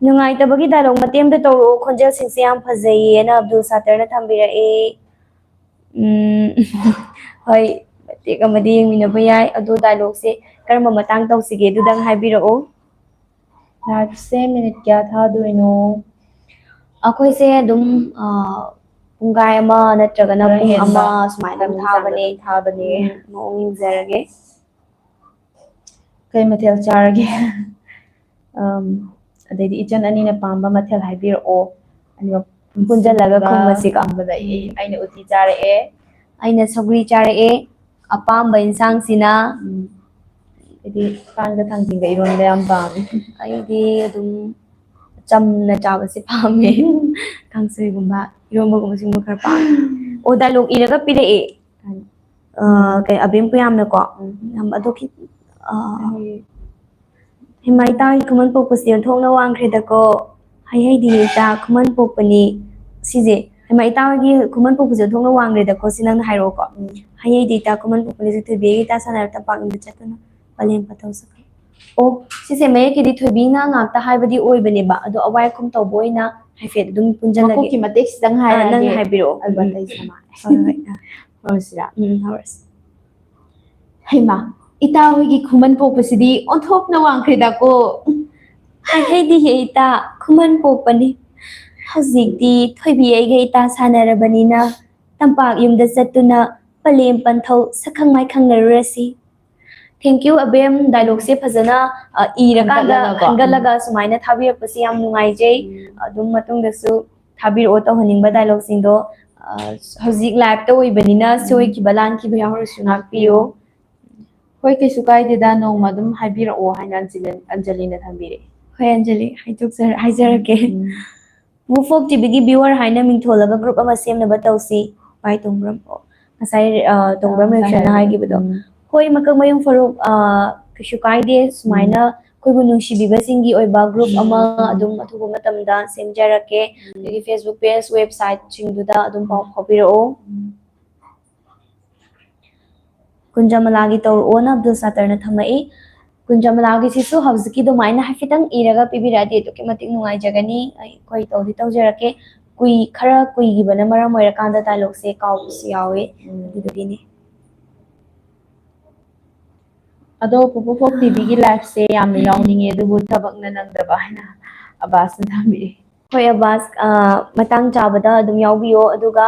"ꯅꯨꯡꯉꯥꯏꯇꯕꯒꯤ ꯗꯥꯏꯂꯣꯛ ꯃꯇꯦꯛ ꯑꯃꯇ ꯇꯧꯔꯛꯑꯣ, ꯈꯣꯟꯖꯦꯜꯁꯤꯡꯁꯦ ꯌꯥꯝ ꯐꯖꯩꯌꯦꯅ" ꯑꯕꯗꯨꯜ ꯁꯥꯇꯔꯅ ꯊꯝꯕꯤꯔꯛꯑꯦ꯫ ꯎꯝ, ꯍꯣꯏ, ꯃꯇꯦꯛ ꯑꯃꯗꯤ ꯌꯦꯡꯃꯤꯟꯅꯕ ꯌꯥꯏ꯫ ꯑꯗꯣ ꯗꯥꯏꯂꯣꯛꯁꯦ ꯀꯔꯝꯕ ꯃꯇꯥꯡ ꯇꯧꯁꯤꯒꯦ, ꯑꯗꯨꯗꯪ ꯍꯥꯏꯕꯤꯔꯛꯑꯣ꯫ ꯂꯥꯏꯐꯁꯦ ꯃꯤꯅꯤꯠ ꯀꯌꯥ ꯊꯥꯗꯣꯏꯅꯣ? ꯑꯩꯈꯣꯏꯁꯦ ꯑꯗꯨꯝ, ꯑ, ꯄꯨꯡꯈꯥꯏ ꯑꯃ ꯅꯠꯇ꯭ꯔꯒꯅ ꯈꯔ ꯄꯨꯡ ꯍꯦꯟꯕ ꯑꯃ ꯁꯨꯃꯥꯏꯅ ꯑꯗꯨꯝ ꯇꯥꯏꯃꯤꯡ ꯆꯥꯡꯗ ꯊꯥꯕꯅꯦ꯫ ꯑꯗꯨꯝ ꯊꯥꯕꯅꯦ꯫ ꯎꯝ, ꯃꯑꯣꯡ ꯌꯦꯡꯖꯔꯒꯦ꯫ ꯀꯩ ꯃꯊꯦꯜ ꯆꯥꯔꯒꯦ? ꯑꯝ, ꯑꯗꯩꯗꯤ ꯏꯆꯟ ꯑꯅꯤꯅ ꯄꯥꯝꯕ ꯃꯊꯦꯜ ꯍꯥꯏꯕꯤꯔꯛꯑꯣ꯫ ꯑꯅꯤꯃꯛ ꯄꯨꯟꯁꯤꯜꯂꯒ ꯄꯨꯟꯁꯤꯟꯕ ꯈꯨꯝꯕꯁꯤꯀꯣ꯫ ꯈꯨꯝꯕꯗ ꯑꯩ, ꯎꯝ꯫ ꯑꯩꯅ ꯎꯇꯤ ꯆꯥꯔꯛꯑꯦ꯫ ꯑꯩꯅ ꯁꯧꯒ꯭ꯔꯤ ꯆꯥꯔꯛꯑꯦ꯫ ꯑꯄꯥꯝꯕ ꯏꯟꯁꯥꯡꯁꯤꯅ? ꯎꯝ꯫ ꯑꯩꯗꯤ ꯄꯥꯟꯒ ꯊꯥꯡꯖꯤꯡꯒ ꯏꯔꯣꯟꯕ ꯌꯥꯝ ꯄꯥꯝꯃꯦ꯫ ꯑꯩꯗꯤ ꯑꯗꯨꯝ ꯆꯝꯅ ꯆꯥꯕꯁꯦ ꯄꯥꯝꯃꯦ꯫ ꯀꯥꯡꯁꯣꯏꯒꯨꯝꯕ, ꯏꯔꯣꯟꯕꯒꯨꯝꯕ ꯁꯤꯒꯨꯝꯕ ꯈꯔ ꯄꯥꯝꯃꯦ꯫ ꯑꯣ, ꯗꯥꯏꯂꯣꯛ ꯏꯔꯒ ꯄꯤꯔꯛꯑꯦ꯫ ꯑ, ꯎꯝ꯫ ꯀꯩ, ꯑꯕꯦꯝ ꯄꯨꯌꯥꯝꯅꯀꯣ꯫ ꯎꯝ꯫ ꯌꯥꯝ ꯑꯗꯨꯒꯤ, ꯑ, ꯍꯣꯏ꯫ "ꯍꯩꯃꯥ, ꯏꯇꯥꯒꯤ ꯈꯨꯃꯟ ꯄꯣꯛꯄꯁꯦ ꯑꯣꯟꯊꯣꯛꯅ ꯋꯥꯡꯈ꯭ꯔꯦꯗꯀꯣ꯫ ꯍꯩ ꯍꯩꯗꯤ ꯏꯇꯥ ꯈꯨꯃꯟ ꯄꯣꯛꯄꯅꯤ"꯫ ꯁꯤꯁꯦ, "ꯍꯩꯃꯥ, ꯏꯇꯥꯒꯤ ꯈꯨꯃꯟ ꯄꯣꯛꯄꯁꯦ ꯑꯣꯟꯊꯣꯛꯅ ꯋꯥꯡꯈ꯭ꯔꯦꯗꯀꯣ", ꯁꯤ ꯅꯪꯅ ꯍꯥꯏꯔꯛꯑꯣꯀꯣ꯫ ꯎꯝ꯫ "ꯍꯩ ꯍꯩꯗꯤ ꯏꯇꯥ ꯈꯨꯃꯟ ꯄꯣꯛꯄꯅꯤ", ꯊꯣꯏꯕꯤꯒꯤ ꯏꯇꯥ ꯁꯥꯟꯅꯔ ꯇꯝꯄꯥꯛ ꯌꯨꯝꯗ ꯆꯠꯇꯨꯅ ꯄꯂꯦꯝ ꯄꯟꯊꯧ ꯁꯛꯈꯪ-, ꯑꯣ, ꯁꯤꯁꯦ ꯃꯌꯦꯛꯀꯤꯗꯤ ꯊꯣꯏꯕꯤꯅ ꯉꯥꯛꯇ ꯍꯥꯏꯕꯗꯤ ꯑꯣꯏꯕꯅꯦꯕ, ꯑꯗꯣ ꯑꯋꯥꯏ ꯑꯈꯨꯝ ꯇꯧꯕ ꯑꯣꯏꯅ ꯍꯥꯏꯐꯦꯠ ꯑꯗꯨꯝ ꯄꯨꯟꯖꯜꯂꯒꯦ꯫ ꯃꯀꯣꯛꯀꯤ ꯃꯇꯦꯛꯁꯤꯗꯪ ꯑꯥ, ꯅꯪ ꯍꯥꯏꯔꯛꯑꯒꯦ꯫ ꯍꯥꯏꯕꯤꯔꯛꯑꯣ꯫ ꯑꯗꯨꯒ ꯎꯝ꯫ ꯑꯇꯩ ꯁꯃꯥꯏ-, ꯍꯣꯏ, ꯍꯣꯏ, ꯑꯥ꯫ ꯍꯧꯔꯁꯤꯔꯥ? ꯎꯝ, ꯍꯧꯔꯁꯤ꯫ "ꯍꯩꯃꯥ, ꯏꯇꯥ ꯍꯣꯏꯒꯤ ꯈꯨꯃꯟ ꯄꯣꯛꯄꯁꯤꯗꯤ ꯑꯣꯟꯊꯣꯛꯅ ꯋꯥꯡꯈ꯭ꯔꯦꯗꯀꯣ꯫ ꯍꯥꯏꯍꯩꯗꯤꯍꯦ ꯏꯇꯥ, ꯈꯨꯃꯟ ꯄꯣꯛꯄꯅꯤ꯫ ꯍꯧꯖꯤꯛꯇꯤ ꯊꯣꯏꯕꯤ ꯑꯩꯒ ꯏꯇꯥ ꯁꯥꯟꯅꯔꯕꯅꯤꯅ ꯇꯝꯄꯥꯛ ꯌꯨꯝꯗ ꯆꯠꯇꯨꯅ ꯄꯂꯦꯝ ꯄꯟꯊꯧ ꯁꯛꯈꯪ ꯃꯥꯏꯈꯪꯅꯔꯨꯔꯁꯤ"꯫ Thank you, ꯑꯕꯦꯝ꯫ ꯗꯥꯏꯂꯣꯛꯁꯦ ꯐꯖꯅ, ꯑ, ꯏꯔꯀꯥꯟꯗ ꯈꯟꯒꯠꯂꯒꯀꯣ꯫ ꯈꯟꯒꯠꯂꯒ ꯁꯨꯃꯥꯏꯅ ꯊꯥꯕꯤꯔꯛꯄꯁꯦ ꯌꯥꯝ ꯅꯨꯡꯉꯥꯏꯖꯩ꯫ ꯎꯝ꯫ ꯑꯗꯨꯝ ꯃꯇꯨꯡꯗꯁꯨ ꯊꯥꯕꯤꯔꯛꯑꯣ ꯇꯧꯍꯟꯅꯤꯡꯕ ꯗꯥꯏꯂꯣꯛꯁꯤꯡꯗꯣ꯫ ꯑ, ꯍꯧꯖꯤꯛ ꯂꯥꯏꯞꯇ ꯑꯣꯏꯕꯅꯤꯅ ꯎꯝ꯫ ꯁꯣꯏꯈꯤꯕ ꯂꯥꯟꯈꯤꯕ ꯌꯥꯎꯔꯁꯨ ꯉꯥꯛꯄꯤꯌꯨ꯫ ꯉꯥꯛꯄꯤꯌꯨ꯫ "ꯍꯣꯏ, ꯀꯩꯁꯨ ꯀꯥꯏꯗꯦꯗ, ꯅꯣꯡꯃ ꯑꯗꯨꯝ ꯍꯥꯏꯕꯤꯔꯛꯑꯣ" ꯍꯥꯏꯅ ꯑꯟꯖꯂꯤ-, ꯑꯟꯖꯂꯤꯅ ꯊꯝꯕꯤꯔꯛꯑꯦ꯫ ꯍꯣꯏ, ꯑꯟꯖꯂꯤ, ꯍꯥꯏꯗꯣꯛꯆꯔ-, ꯍꯥꯏꯖꯔꯛꯀꯦ꯫ ꯎꯝ꯫ ꯃꯨꯐꯣꯛ ꯇꯤꯚꯤꯒꯤ ꯚ꯭ꯌꯨꯋꯔ ꯍꯥꯏꯅ ꯃꯤꯡꯊꯣꯜꯂꯒ ꯒ꯭ꯔꯨꯞ ꯑꯃ ꯁꯦꯝꯅꯕ ꯇꯧꯁꯤ꯫ ꯚꯥꯏ ꯇꯣꯡꯕ꯭ꯔꯝ, ꯑꯣ, ꯉꯁꯥꯏ, ꯑ, ꯇꯣꯡꯕ꯭ꯔꯝ ꯑ, ꯔꯤꯌꯦꯛꯁꯟꯅ ꯉꯁꯥꯏ ꯍꯥꯏꯈꯤꯕꯗꯣ꯫ ꯎꯝ꯫ ꯍꯣꯏ, ꯃꯀꯛ ꯃꯌꯨꯝ ꯐꯔꯨꯛ, ꯑ, ꯀꯩꯁꯨ ꯀꯥꯏꯗꯦ꯫ ꯁꯨꯃꯥꯏꯅ ꯎꯝ꯫ ꯑꯩꯈꯣꯏꯕꯨ ꯅꯨꯡꯁꯤꯕꯤꯕꯁꯤꯡꯒꯤ ꯑꯣꯏꯕ ꯒ꯭ꯔꯨꯞ ꯎꯝ, ꯑꯃ ꯎꯝ꯫ ꯑꯗꯨꯝ ꯑꯊꯨꯕ ꯃꯇꯝꯗ ꯁꯦꯝꯖꯔꯛꯀꯦ꯫ ꯎꯝ꯫ ꯑꯗꯒꯤ Facebook page, websiteꯁꯤꯡꯗꯨꯗ ꯑꯗꯨꯝ ꯄꯥꯎ ꯐꯥꯎꯕꯤꯔꯛꯑꯣ꯫ ꯎꯝ꯫ ꯀꯨꯟꯖꯃꯂꯥꯒꯤ ꯇꯧꯔꯛꯑꯣꯅ ꯑꯕꯗꯨꯜ ꯁꯥꯇꯔꯅ ꯊꯝꯃꯛꯏ꯫ ꯀꯨꯟꯖꯃꯂꯥꯒꯤꯁꯤꯁꯨ ꯍꯧꯖꯤꯛꯀꯤ ꯑꯗꯨꯃꯥꯏꯅ ꯍꯥꯏꯐꯦꯠꯇꯪ ꯏꯔꯒ ꯄꯤꯕꯤꯔꯛꯑꯗꯤ ꯑꯗꯨꯛꯀꯤ ꯃꯇꯤꯛ ꯅꯨꯡꯉꯥꯏꯖꯒꯅꯤ꯫ ꯑꯩ, ꯑꯩꯈꯣꯏ ꯇꯧꯗꯤ ꯇꯧꯖꯔꯛꯀꯦ꯫ ꯀꯨꯏ-, ꯈꯔ ꯀꯨꯏꯈꯤꯕꯅ ꯃꯔꯝ ꯑꯣꯏꯔꯀꯥꯟꯗ ꯗꯥꯏꯂꯣꯛꯁꯦ ꯀꯥꯎꯕꯁꯨ ꯌꯥꯎꯋꯤ꯫ ꯎꯝ꯫ ꯑꯗꯨꯗꯨꯒꯤꯅꯤ꯫ ꯑꯗꯣ ꯄꯨꯄꯨ ꯐꯣꯛ ꯇꯤꯚꯤꯒꯤ ꯂꯥꯏꯐꯁꯦ ꯌꯥꯝꯅ ꯌꯥꯎꯅꯤꯡꯉꯦ, ꯑꯗꯨꯕꯨ ꯊꯕꯛꯅ ꯅꯪꯗꯕ ꯍꯥꯏꯅ ꯑꯕꯥꯁꯅ ꯊꯝꯕꯤꯔꯤ꯫ ꯍꯣꯏ ꯑꯕꯥꯁ, ꯑ, ꯃꯇꯥꯡ ꯆꯥꯕꯗ ꯑꯗꯨꯝ ꯌꯥꯎꯕꯤꯌꯣ, ꯑꯗꯨꯒ,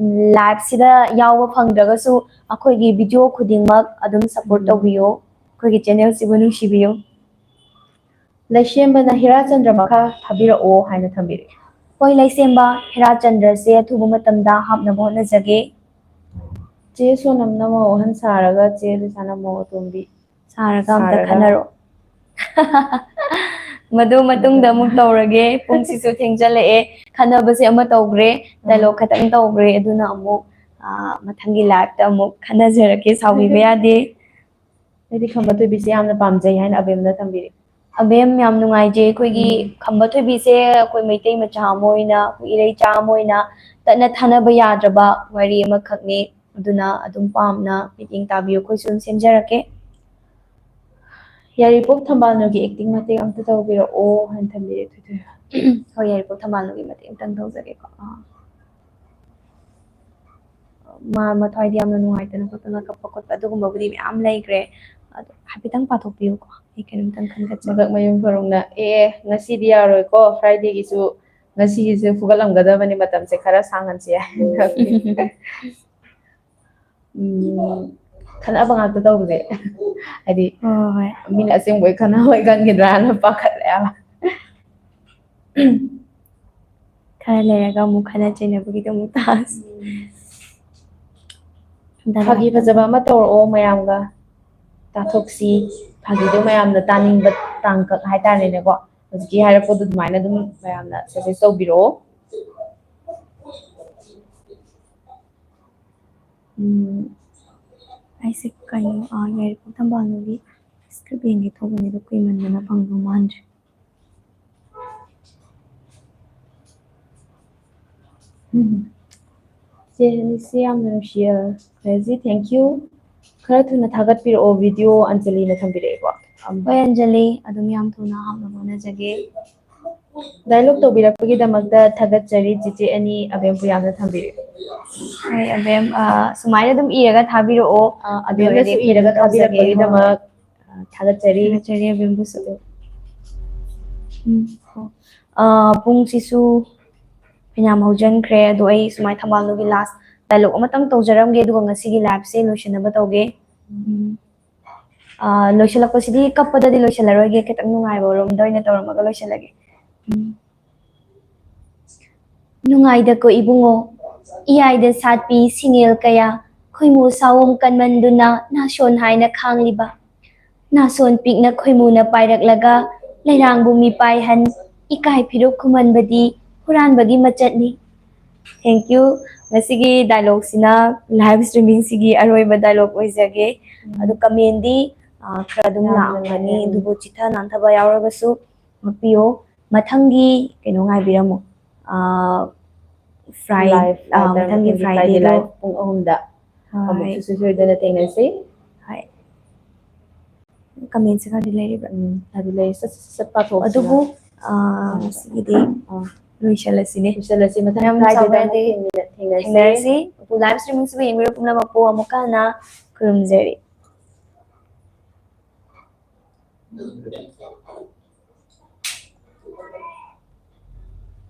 ꯎꯝ, ꯂꯥꯏꯐꯁꯤꯗ ꯌꯥꯎꯕ ꯐꯪꯗ꯭ꯔꯒꯁꯨ ꯑꯩꯈꯣꯏꯒꯤ ꯚꯤꯗꯤꯑꯣ ꯈꯨꯗꯤꯡꯃꯛ ꯑꯗꯨꯝ ꯁꯞꯄꯣꯔꯠ ꯎꯝ꯫ ꯇꯧꯕꯤꯌꯣ, ꯑꯩꯈꯣꯏꯒꯤ ꯆꯦꯅꯦꯜꯁꯤꯕꯨ ꯅꯨꯡꯁꯤꯕꯤꯌꯨ꯫ ꯂꯩꯁꯦꯝꯕꯅ ꯍꯤꯔꯥꯆꯟꯗ꯭ꯔ ꯃꯈꯥ ꯊꯥꯕꯤꯔꯛꯑꯣ ꯍꯥꯏꯅ ꯊꯝꯕꯤꯔꯛꯏ꯫ ꯍꯣꯏ, ꯂꯩꯁꯦꯝꯕ ꯍꯤꯔꯥꯆꯟꯗ꯭ꯔꯁꯦ ꯑꯊꯨꯕ ꯃꯇꯝꯗ ꯍꯥꯞꯅꯕ ꯍꯣꯠꯅꯖꯒꯦ꯫ ꯆꯦ ꯁꯣꯅꯝꯅ ꯃꯧ ꯑꯍꯟ ꯁꯥꯔꯒ ꯆꯦ ꯂꯤꯁꯥꯅ ꯃꯧ ꯑꯇꯣꯝꯕꯤ ꯁꯥꯔꯒ ꯑꯝꯇ ꯁꯥꯔꯒ ꯈꯟꯅꯔꯣ꯫ ꯃꯗꯨ ꯃꯇꯨꯡꯗ ꯑꯃꯨꯛ ꯇꯧꯔꯒꯦ꯫ ꯄꯨꯡꯁꯤꯁꯨ ꯊꯦꯡꯖꯜꯂꯛꯑꯦ꯫ ꯈꯟꯅꯕꯁꯦ ꯑꯃ ꯇꯧꯈ꯭ꯔꯦ, ꯎꯝ꯫ ꯗꯥꯏꯂꯣꯛ ꯈꯛꯇꯪ ꯇꯧꯈ꯭ꯔꯦ꯫ ꯑꯗꯨꯅ ꯑꯃꯨꯛ, ꯑ, ꯃꯊꯪꯒꯤ ꯂꯥꯏꯐꯇ ꯑꯃꯨꯛ ꯈꯟꯅꯖꯔꯛꯀꯦ꯫ ꯁꯥꯎꯕꯤꯕ ꯌꯥꯗꯦ꯫ ꯑꯩꯗꯤ ꯈꯝꯕ ꯊꯣꯏꯕꯤꯁꯦ ꯌꯥꯝꯅ ꯄꯥꯝꯖꯩ ꯍꯥꯏꯅ ꯑꯕꯦꯝꯅ ꯊꯝꯕꯤꯔꯦ꯫ ꯑꯕꯦꯝ, ꯌꯥꯝ ꯅꯨꯡꯉꯥꯏꯖꯩ꯫ ꯑꯩꯈꯣꯏꯒꯤ ꯎꯝ꯫ ꯈꯝꯕ ꯊꯣꯏꯕꯤꯁꯦ ꯑꯩꯈꯣꯏ ꯃꯩꯇꯩ ꯃꯆꯥ ꯑꯃ ꯑꯣꯏꯅ, ꯑꯩꯈꯣꯏ ꯏꯔꯩꯆꯥ ꯑꯃ ꯑꯣꯏꯅ ꯇꯠꯅ ꯊꯥꯅꯕ ꯌꯥꯗ꯭ꯔꯕ ꯋꯥꯔꯤ ꯑꯃꯈꯛꯅꯤ꯫ ꯑꯗꯨꯅ ꯑꯗꯨꯝ ꯄꯥꯝꯅ ꯃꯤꯠꯌꯦꯡ ꯇꯥꯕꯤꯌꯨ꯫ ꯑꯩꯈꯣꯏꯁꯨ ꯑꯗꯨꯝ ꯁꯦꯝꯖꯔꯛꯀꯦ꯫ ꯌꯥꯏꯔꯤꯄꯣꯛ ꯊꯝꯕꯥꯜꯅꯨꯒꯤ ꯑꯦꯛꯇꯤꯡ ꯃꯇꯦꯛ ꯑꯝꯇ ꯇꯧꯕꯤꯔꯛꯑꯣ ꯍꯥꯏꯅ ꯊꯝꯕꯤꯔꯦ ꯊꯣꯏꯊꯣꯏ꯫ ꯍꯣꯏ, ꯌꯥꯏꯔꯤꯄꯣꯛ ꯊꯝꯕꯥꯜꯅꯨꯒꯤ ꯃꯇꯦꯛ ꯑꯝꯇꯪ ꯇꯧꯖꯒꯦꯀꯣ꯫ ꯑꯥ꯫ ꯃꯥ ꯃꯊ꯭ꯋꯥꯏꯗꯤ ꯌꯥꯝꯅ ꯅꯨꯡꯉꯥꯏꯇꯅ ꯈꯣꯠꯇꯅ ꯀꯞꯄ ꯈꯣꯠꯄ ꯑꯗꯨꯒꯨꯝꯕꯕꯨꯗꯤ ꯃꯌꯥꯝ ꯂꯩꯈ꯭ꯔꯦ꯫ ꯑꯗꯣ ꯍꯥꯏꯐꯦꯠꯇꯪ ꯄꯥꯊꯣꯛꯄꯤꯌꯨꯀꯣ, ꯑꯩ ꯀꯩꯅꯣꯝꯇꯪ ꯈꯟꯒꯠꯆꯒꯦ꯫ ꯃꯀꯛ ꯃꯌꯨꯝ ꯐꯔꯨꯡꯅ, "ꯑꯦ, ꯑꯦ, ꯉꯁꯤꯗꯤ ꯌꯥꯔꯣꯏꯀꯣ, Fridayꯒꯤꯁꯨ, ꯉꯁꯤꯒꯤꯁꯨ ꯐꯨꯒꯠꯂꯝꯒꯗꯕꯅꯤ, ꯃꯇꯝꯁꯦ ꯈꯔ ꯁꯥꯡꯍꯟꯁꯦ" ꯍꯥꯏꯅ꯫ ꯎꯝ, ꯈꯠꯅꯕ ꯉꯥꯛꯇ ꯇꯧꯕꯁꯦ, ꯍꯥꯏꯗꯤ, ꯍꯣꯏ, ꯍꯣꯏ, ꯍꯣꯏ꯫ ꯃꯤꯅ ꯑꯁꯦꯡꯕꯩ ꯈꯠꯅꯕꯩ ꯈꯟꯈꯤꯗ꯭ꯔꯥꯅ ꯄꯥꯈꯠꯂꯦ ꯍꯥꯏꯕ꯫ ꯈꯔ ꯂꯩꯔꯒ ꯑꯃꯨꯛ ꯈꯠꯅ ꯆꯩꯅꯕꯒꯤꯗꯣ ꯑꯃꯨꯛ ꯇꯥꯁꯤ꯫ ꯎꯝ꯫ ꯐꯥꯒꯤ ꯐꯖꯕ ꯑꯃ ꯇꯧꯔꯛꯑꯣ, ꯃꯌꯥꯝꯒ ꯇꯥꯊꯣꯛꯁꯤ꯫ ꯐꯥꯒꯤꯗꯣ ꯃꯌꯥꯝꯅ ꯇꯥꯅꯤꯡꯕ ꯇꯥꯡꯀꯛ ꯍꯥꯏꯇꯥꯔꯦꯅꯦꯀꯣ꯫ ꯍꯧꯖꯤꯛꯀꯤ ꯍꯥꯏꯔꯛꯄꯗꯣ ꯑꯗꯨꯃꯥꯏꯅ ꯑꯗꯨꯝ ꯃꯌꯥꯝꯅ suggest ꯇꯧꯕꯤꯔꯛꯑꯣ꯫ ꯎꯝ, ꯑꯩꯁꯦ ꯀꯩꯅꯣ, ꯑꯥ, ꯌꯥꯏꯔꯤꯄꯣꯛ ꯊꯝꯕꯥꯜꯅꯨꯒꯤ script ꯌꯦꯡꯒꯦ ꯇꯧꯕꯅꯦ, ꯑꯗꯣ ꯀꯨꯏꯃꯟꯗꯅ ꯐꯪꯗꯧ ꯃꯥꯟꯗ꯭ꯔꯦ꯫ ꯎꯝ꯫ ꯆꯦ ꯑꯅꯤꯁꯦ ꯌꯥꯝꯅ ꯅꯨꯡꯁꯤꯌꯦ꯫ Crazy, thank you꯫ ꯈꯔ ꯊꯨꯅ ꯊꯥꯒꯠꯄꯤꯔꯛꯑꯣ video, ꯑꯟꯖꯂꯤꯅ ꯊꯝꯕꯤꯔꯛꯑꯦꯀꯣ꯫ ꯍꯣꯏ, ꯑꯟꯖꯂꯤ, ꯑꯗꯨꯝ ꯌꯥꯝ ꯊꯨꯅ ꯍꯥꯞꯅꯕ ꯍꯣꯠꯅꯖꯒꯦ꯫ Dialogue ꯇꯧꯕꯤꯔꯛꯄꯒꯤꯗꯃꯛꯇ ꯊꯥꯒꯠꯆꯔꯤ, ꯆꯤꯆꯦ ꯑꯅꯤ, ꯑꯕꯦꯝꯕꯨ ꯌꯥꯝꯅ ꯊꯝꯕꯤꯔꯤ꯫ ꯍꯣꯏ, ꯑꯕꯦꯝ, ꯑ, ꯁꯨꯃꯥꯏꯅ ꯑꯗꯨꯝ ꯏꯔꯒ ꯊꯥꯕꯤꯔꯛꯑꯣ꯫ ꯑ, ꯑꯕꯦꯝꯅꯁꯨ ꯑꯗꯨ ꯑꯣꯏꯔꯗꯤ ꯏꯔꯒ ꯊꯥꯖꯒꯦ꯫ ꯊꯥꯕꯤꯔꯛꯄꯒꯤꯗꯃꯛ, ꯑ, ꯊꯥꯒꯠꯆꯔꯤ꯫ ꯊꯥꯒꯠꯆꯔꯤ ꯑꯕꯦꯝꯕꯨꯁꯨ꯫ ꯎꯝ, ꯍꯣ꯫ ꯑ, ꯄꯨꯡꯁꯤꯁꯨ ꯐꯅꯌꯥꯝ ꯍꯧꯖꯤꯟꯈ꯭ꯔꯦ, ꯑꯗꯣ ꯑꯩ ꯁꯨꯃꯥꯏꯅ ꯊꯝꯕꯥꯜꯅꯨꯒꯤ last dialogue ꯑꯃꯇꯪ ꯇꯧꯖꯔꯝꯒꯦ, ꯑꯗꯨꯒ ꯉꯁꯤꯒꯤ liveꯁꯦ ꯂꯣꯏꯁꯤꯟꯅꯕ ꯇꯧꯒꯦ꯫ ꯎꯝ꯫ ꯑ, ꯂꯣꯏꯁꯤꯜꯂꯛꯄꯁꯤꯗꯤ ꯀꯞꯄꯗꯗꯤ ꯂꯣꯏꯁꯤꯜꯂꯔꯣꯏꯒꯦ, ꯈꯤꯇꯪ ꯅꯨꯡꯉꯥꯏꯕ ꯔꯣꯝꯗ ꯑꯣꯏꯅ ꯇꯧꯔꯝꯃꯒ ꯂꯣꯏꯁꯤꯜꯂꯒꯦ꯫ ꯎꯝ꯫ ꯅꯨꯡꯉꯥꯏꯗꯀꯣ ꯏꯕꯨꯡꯉꯣ, ꯏꯌꯥꯏꯗ ꯁꯥꯠꯄꯤ ꯁꯤꯡꯉꯦꯜ ꯀꯌꯥ, ꯈꯣꯏꯃꯨ ꯁꯥꯋꯣꯝ ꯀꯟꯃꯟꯗꯨꯅ ꯅꯥꯁꯣꯟ ꯍꯥꯏꯅ ꯈꯥꯡꯂꯤꯕ꯫ ꯅꯥꯁꯣꯟ ꯄꯤꯛꯅ ꯈꯣꯏꯃꯨꯅ ꯄꯥꯏꯔꯛꯂꯒ ꯂꯩꯔꯥꯡꯕꯨ ꯃꯤꯄꯥꯏꯍꯟ, ꯏꯀꯥꯏ ꯐꯤꯔꯨꯛ ꯈꯨꯝꯍꯟꯕꯗꯤ ꯍꯨꯔꯥꯟꯕꯒꯤ ꯃꯆꯠꯅꯤ꯫ Thank you꯫ ꯉꯁꯤꯒꯤ dialogueꯁꯤꯅ live streamingꯁꯤꯒꯤ ꯑꯔꯣꯏꯕ dialogue ꯑꯣꯏꯖꯒꯦ꯫ ꯎꯝ꯫ ꯑꯗꯨ commentꯗꯤ, ꯑ, ꯈꯔ ꯑꯗꯨꯝ ꯌꯥꯝꯅ ꯂꯥꯛꯑꯝꯒꯅꯤ, ꯂꯥꯛꯑꯦ꯫ ꯎꯝ꯫ ꯑꯗꯨꯕꯨ ꯆꯤꯊ ꯅꯥꯟꯊꯕ ꯌꯥꯎꯔꯒꯁꯨ ꯉꯥꯛꯄꯤꯌꯣ꯫ ꯃꯊꯪꯒꯤ ꯀꯩꯅꯣ ꯉꯥꯏꯕꯤꯔꯝꯃꯣ꯫ ꯑ, Fri-, live, ꯑ, live ꯃꯊꯪꯒꯤ ꯃꯊꯪꯒꯤ Friday Fridayꯗꯣ꯫ Live ꯄꯨꯡ ꯑꯍꯨꯝꯗ ꯍꯣꯏ꯫ ꯑꯃꯨꯛꯁꯨ ꯁꯣꯏꯗꯅ ꯊꯦꯡꯅꯁꯤ꯫ ꯍꯣꯏ꯫ Commentꯁꯦ ꯈꯔꯗꯤ ꯂꯩꯔꯤꯕ꯭ꯔꯥ? ꯎꯝ, ꯈꯔꯗꯤ ꯂꯩ꯫ ꯁꯠ, ꯁꯠ, ꯁꯠ ꯄꯥꯊꯣꯛꯁꯤꯔꯥ? ꯑꯗꯨꯕꯨ, ꯑ, ꯑꯥ꯫ ꯉꯁꯤꯒꯤꯗꯤ ꯑꯥ꯫ ꯂꯣꯏꯁꯤꯜꯂꯁꯤꯅꯦ꯫ ꯂꯣꯏꯁꯤꯜꯂꯁꯤ꯫ ꯃꯊꯪ ꯌꯥꯝ Fridayꯗ ꯆꯥꯎꯕ ꯑꯃꯨꯛ ꯌꯥꯗꯦ꯫ ꯊꯦꯡꯅ-, ꯊꯦꯡꯅꯁꯤ꯫ ꯊꯦꯡꯅꯔꯁꯤ꯫ Live streamingꯁꯤꯕꯨ ꯌꯦꯡꯕꯤꯔꯤꯕ ꯄꯨꯝꯅꯃꯛꯄꯨ ꯑꯃꯨꯛꯀ ꯍꯟꯅ ꯈꯨꯔꯨꯝꯖꯔꯤ꯫